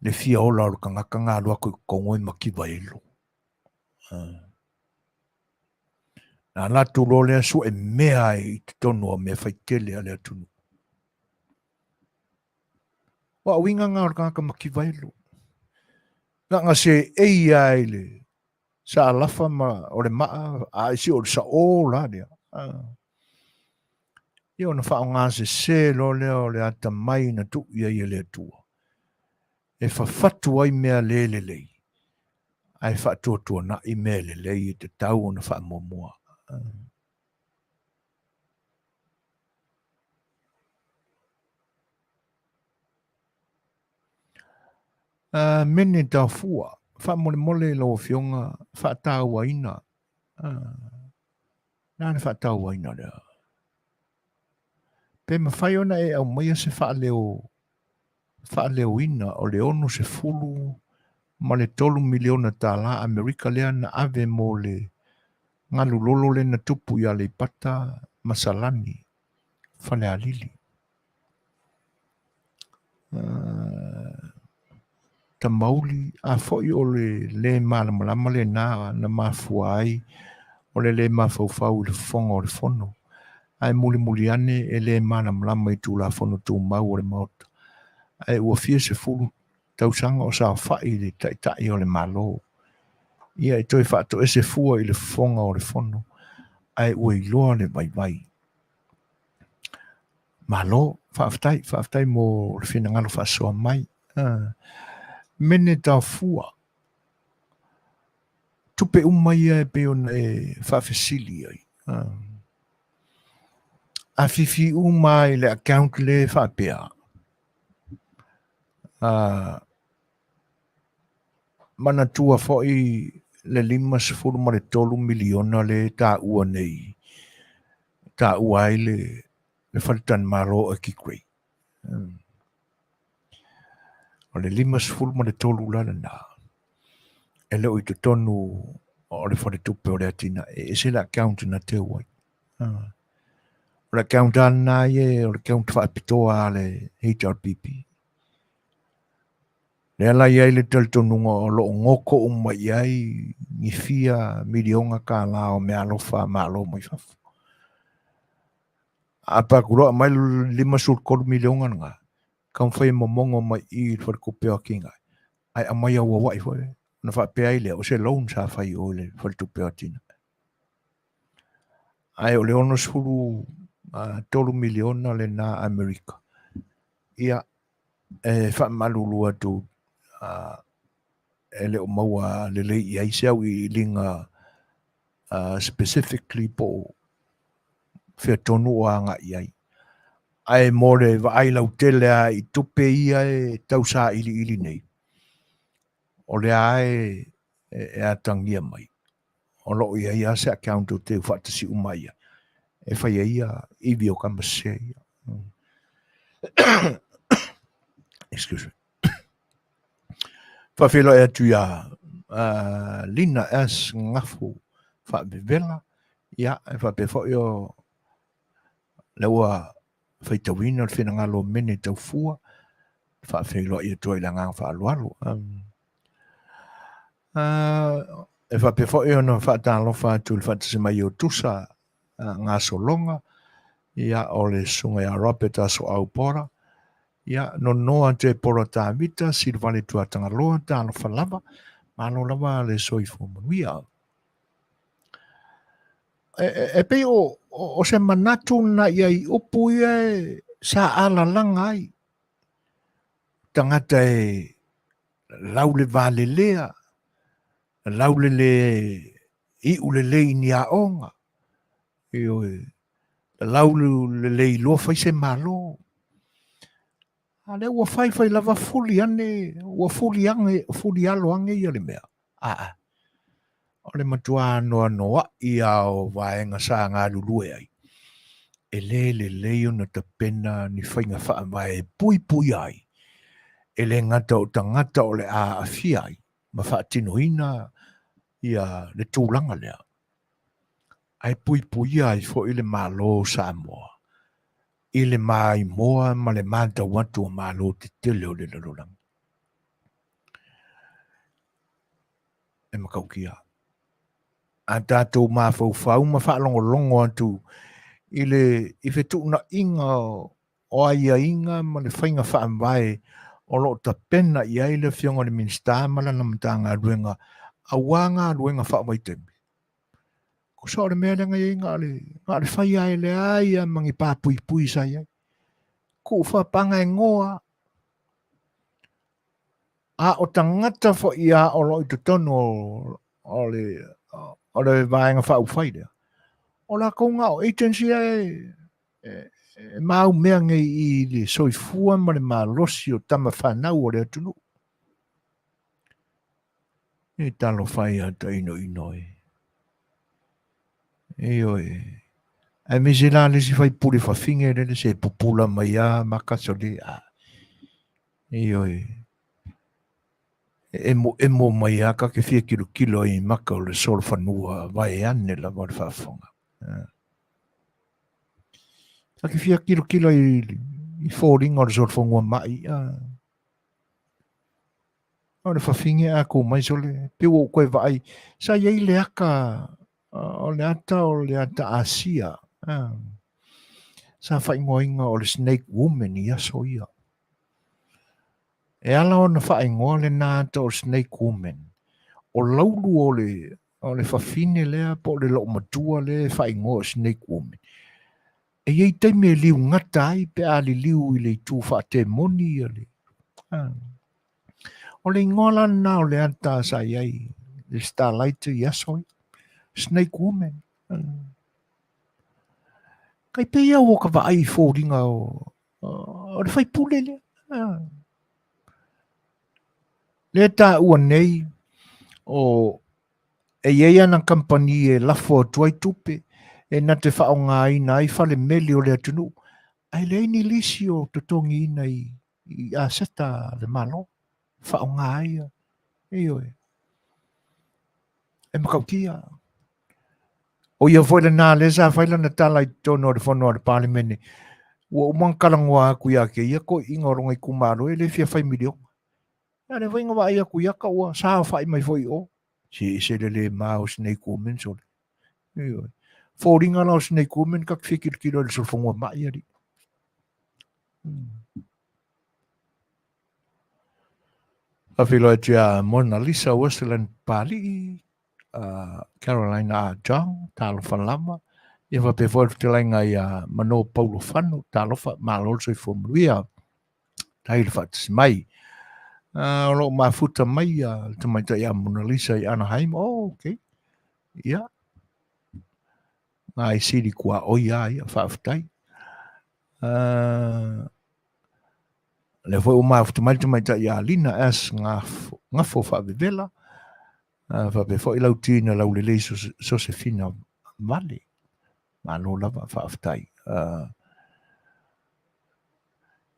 le fia ola o le tagata na alu atu i totonu e mativa elo. Na alu atu loa lea sue mea ai i totonu o mea faitele a le atunuu. Ua uiga na o le tagata mativa elo. Na na seei lava i le saalafa ma o le maa, a isi o le saō la lea. Ia ona faaaoga sese loa lea o le atamai na tuu i ai e le Atua e fafatu ai mea le lelei ae faatuatuanai mea lelei e tatau ona faamuamua. Mene Taofua, faamolemole i lau Afioga faatauaina. Le a le faatauaina lea? Pe mafai ona e aumaia se faaleo faaleoina o le $63 miliona tala Amerika lea na ave mo le galu lolo lea na tupu i Aleipata ma Salani, Falealili. Tamauli, a foi o le lē malamalama lena na mafua ai o le lē mafaufau i le fofoga o le Fono, ae mulimuli ane e lē malamalama i Tulafono Tumau o le Maota, ae ua fia sefulu tausaga o saofai i le Taitai o le Malo. Ia e toe faatoese fua i le fofoga o le Fono, ae ua iloa le vaivai. Malo, faafetai, faafetai mo le finagalo faasoa mai. Mene Taofua, tupe uma ia e pei ona e faafesili ai. A fifi uma i le account le faapea, manatua foi le $53 miliona le taua nei, taua ai le faletalimalo o Aki Gray. O le 53 la lena, e le o i totonu o le faletupe o le atinae, e ese le account na teu ai. O le account lava lena ia, o le account faapitoa a le HRPP. Lea la i ai le talitonuga o lo o goto uma i ai ni fia miliona tala o meaalofa a Malo mai fafo. A paku loa aumai le $53 miliona lena, taumafai e momono mai i i le faletupe o atinae, ae aumai auauai foi, ona faapea ai lea, o se loan sa fai i o i le faletupe o atinae. Ae o le $63 miliona lena Amerika, ia, e faamalulu atu e le o maua lelei i ai se auiliiliga specifically po o fea tonu o agai i ai. Ae mo le vaai lautele lava i tupe ia e tau sailiili nei, o lea e atagia mai, o lo o i ai lava se account o teu faatasi uma ai e fai ai ia ivi o tama sese ia. Excuse me. Faafeiloai atu ia Lina S. Gafu Faavevela, ia, e faapea foi o lea ua faitauina le finagalo o Mene Taufua, faafeiloai atu ai i le agaga faaaloalo. E faapea foi ona faatalofa atu i le faatasi mai o Tusa Gasologa, ia, o le susuga ia Robert Asoau Pora, ia, Nonoa Tepora Tavita, Silivale Tuatagaloa, talofa lava, malo lava le soifua manuia. E pei o se manatu na ia i upu ia e sa alalaga ai tagata e lau le valelea, lau le le iu lelei i ni aoga. Ioe, lalau lelei loa fai se Malo. A lea ua fai fai lava fuli ane, ua fuli ane, fuli alo ane ia le mea. Aa, o le matua anoanoai lava o vaega sa galulue ai, e le lelei ona tapena ni faiga faavae e puipuia ai, e le gata o tagata o le a aafia ai ma faatinoina ia le tulaga lea, ae puipuia ai foi le Malo o Samoa i le maimoa ma le matau atu a Malo tetele o le lalolagi. E matautia. A tatou mafaufau ma faalogologo atu i le i fetuunaiga o aiaiga ma le faiga faavae o lo o tapena i ai le Afioga i le Minisita ma lana Matagaluega aua galuega faavaitaimi, Tusa o le mea lea na i ai na o le, na o le fai lava e leai lava ma ni papuipui sa i ai. Tuu faapaga e goa. A o tagata foi a o lo o i totonu o le, o le vaega faaupufai lea, o latou na o agents ia e, e maumea nei i le soifua ma le malosi o tama fanau o le atunuu. E talofa ia tainoino e. Ioe. Aemaise la le isi faipule fafine lele se pupula mai a maka sole a. Ioe. E emo emo mai a ka ke fia kilokilo i maka o le solofanua vaeane lava o le faafofoga. Ka ke fia kilokilo i foliga o le solofanua mai a. O le fafine a kū mai sole, pei ua ou toe vaai, sa i ai le ata, o le ata o le ata Asia, sa faaigoaina o le Snake Woman i aso ia. E ala ona faaigoa lena ata o Snake Woman, o laulu o le, o le fafine lea po o le loomatua lea e faaigoa o Snake Woman. E i ai taimi e liugata ai pe a liliu i le itu faatemoni ia le... O le igoa la lena o le ata sa i ai le Starlight i aso ia. Snake Woman. Kai pei au o ka vaai i foliga o, o le faipule lea. Lea taua nei o E i ai ana kamupani e lafo atu ai tupe e na te faaaogaina ai fale meli o le atunuu, ae leai ni lisi o totogiina i, i aseta a le Malo e faaaoga ai ia. Ioe. E matautia. O ia foi lena lea sa fai lana tala i totonu o le fono a le Palemene, ua uma ona talanoa atu ia te ia toeaiina o lona itumalo e le fia fai miliona. A lea foi na vaai atu i ata ua saofai mai foi i o. Se ese le le ma o Snake Woman sole. Ioe. Foliga la o Snake Woman ka te fia kilokilo i le solofanua mai alii. Faafeiloai atu ia Mona Lisa Westland Papalii, Carolina A. Jong, talofa lava. Ia faapea foi le fetalaiga ia Mano Paulo Fano, talofa, malo le soifua manuia. Tai le faatasi mai. O lo o mafuta mai ia le tamaitai ia Mona Lisa i Anaheim. Oh, okay. Ia. Ngai sili kua oi a ia, faafetai. Lea foi ua mafuta mai le tamaitai ia Lina S. Ngafo, Ngafo Faavevela. Faapea foi lau tina Laulelei Sosefina Vale. Malo lava, faafetai.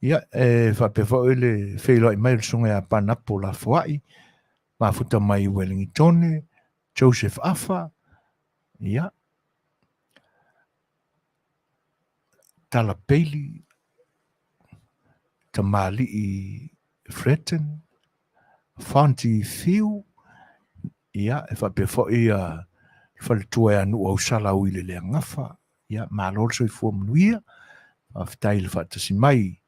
Ia, e faapea foi le feiloai mai o le susuga ia Panapo Lafoai, mafuta mai i Ueligitone, Joseph Afa, ia, Tala Bailey, Tamalii Fretton, Fonty Fiu, ia, e faapea foi le faletua ia Nuu Ausala ui le Leagafa, ia, malo le soifua manuia, faafetai le faatasi mai.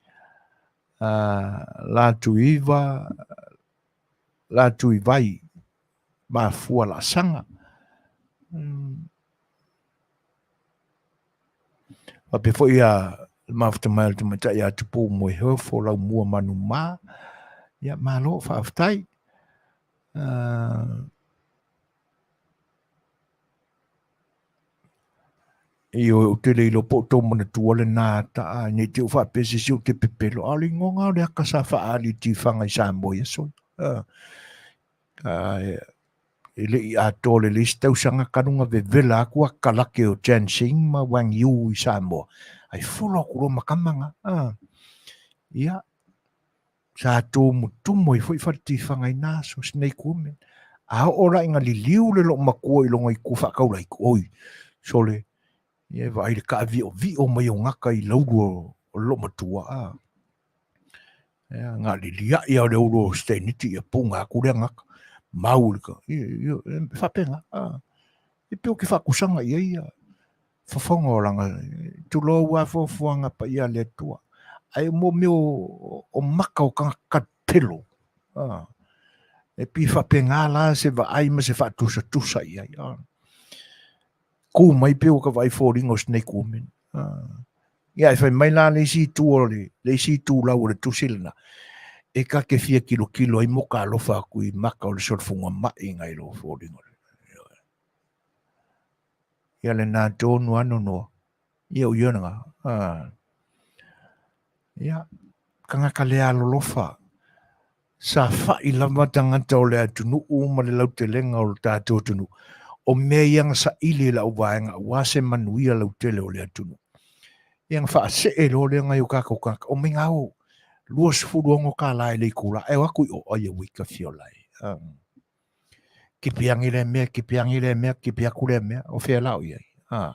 Latuiva, Latuivai, mafua laasaga. Faapea foi ia le mafuta mai o le tamaitai ia Tupu Moeheofo Laumua Manumā. Ia, malo, faafetai. Ioe, ou te le iloa po o tou manatua lena ata, a nei te u faapea se isi ou te pepelo, a o le igoa o le aka sa faaali i tifaga i Samoa i aso ia. E le i atoa lelei se tausaga talu ona vevela atu a kalake o Jan Sing ma Wang Yu i Samoa, ae folo atu loa ma tama na. Ia, sa tumutumu ai foi fale tifaga i na aso, Snake Women. A oo la ina liliu le loomatua i lona itu faataulaitu, oi, sole, ia e vaai i le taaviovio mai o gata i laulu o le loomatua, a. Ia, na liliai lava o le ulu o Steniti, ia puna atu lea gata, mau i le, ia, e faapena, a. E pei ou te faatusaga i ai ia fofoga o lana, tulou lava fuafuaga paia a le Atua. Ae mo mea o maka o tagata talipelo, e pei faapena la se vaai ma se faatusatusa i ai. Ku mai pei ua ka vaai foliga o Snake Woman. Ia, e fai mai la le isi itu o le, le isi itulau o le tusi lena, e ta te fia tilotilo ai mo ka alofa atu i maka o le solofuga mai nai lo foliga. Ia lena tonu ano noa. Ia o ia nga. Ia, kangaka le alolofa. Sa fa'i lava tagata o le atunuu ma le lautelega o lo tatou atunuu. O mea ia na saili e lau vaega aua se manuia lautele o le atunuu. Ia na faasee loa lea nai o tatou tagata, omai gao, $26 i le itula, ae o atu i o, ai ua ita fiola e. Kipi agi lea mea, kipi agi lea mea, kipi atu lea mea, o fea la o i ai.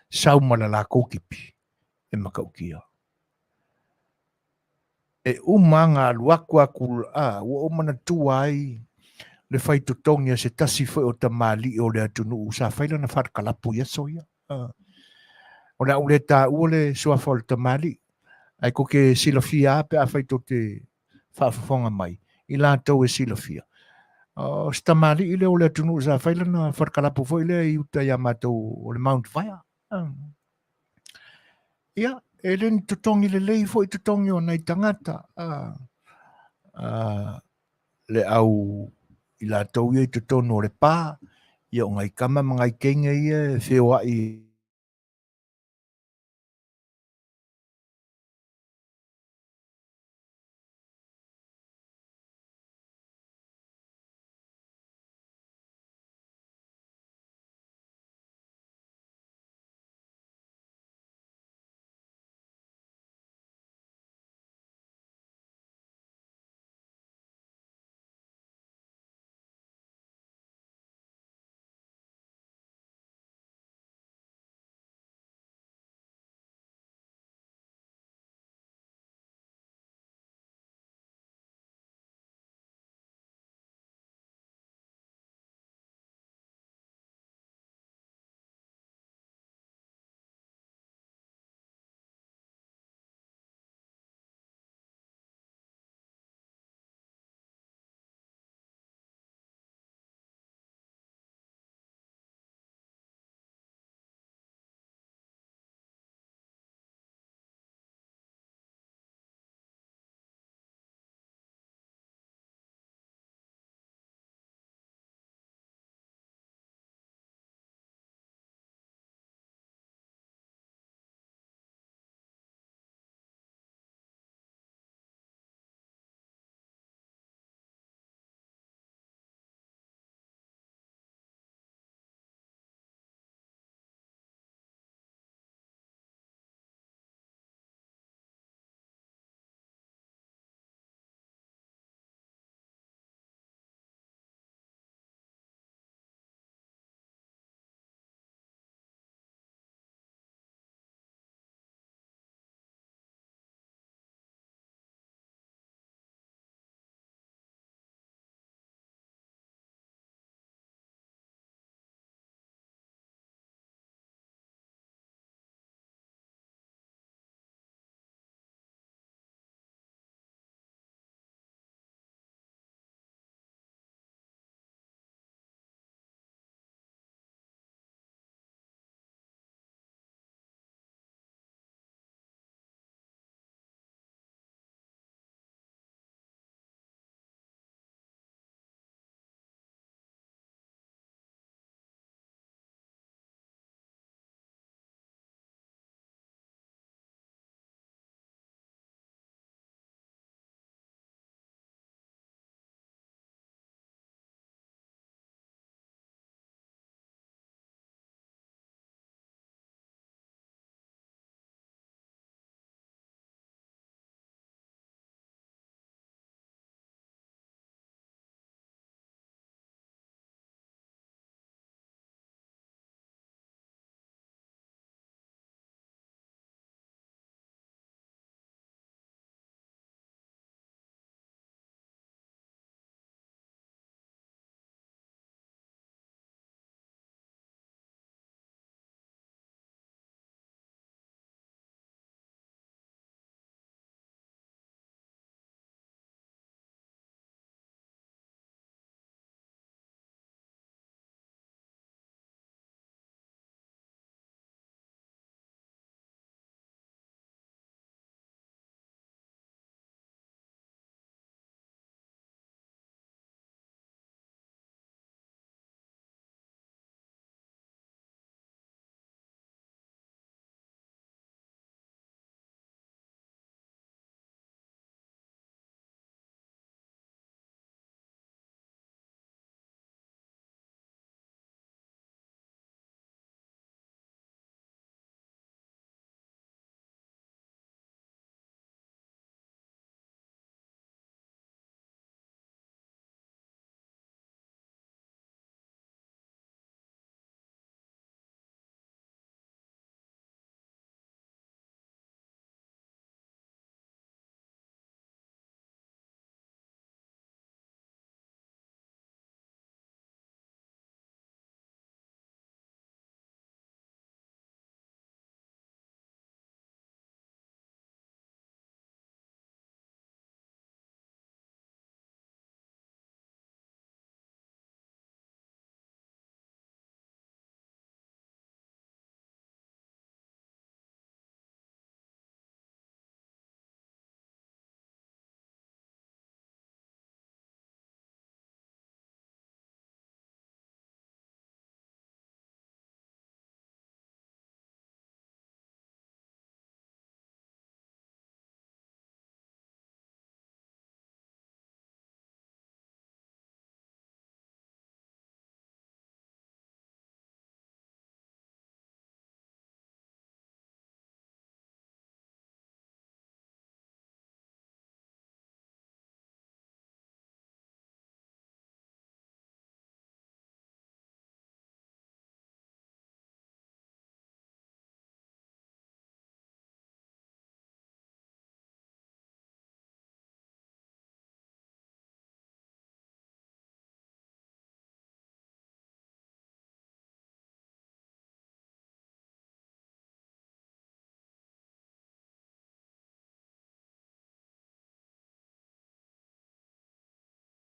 Sau ma le latou kipi, e matautia. E uma aga alu atu atu, a, ua ou manatua ai le fai totogi a se tasi foi o tamalii o le atunuu sa fai lana falekalapu i aso ia. O le a ou le taua le suafa o le tamalii, ae tou te silafia lava pe afai tou te faafofoga mai i latou e silafia. O se tamalii lea o le atunuu sa fai lana falekalapu foi lea i uta ia matou o le Mount Vaea. Ia, e le ni totogi lelei foi totogi o nai tagata. Le au i latou ia i totonu o le pa, ia o nai tama ma nai teine ia e feoai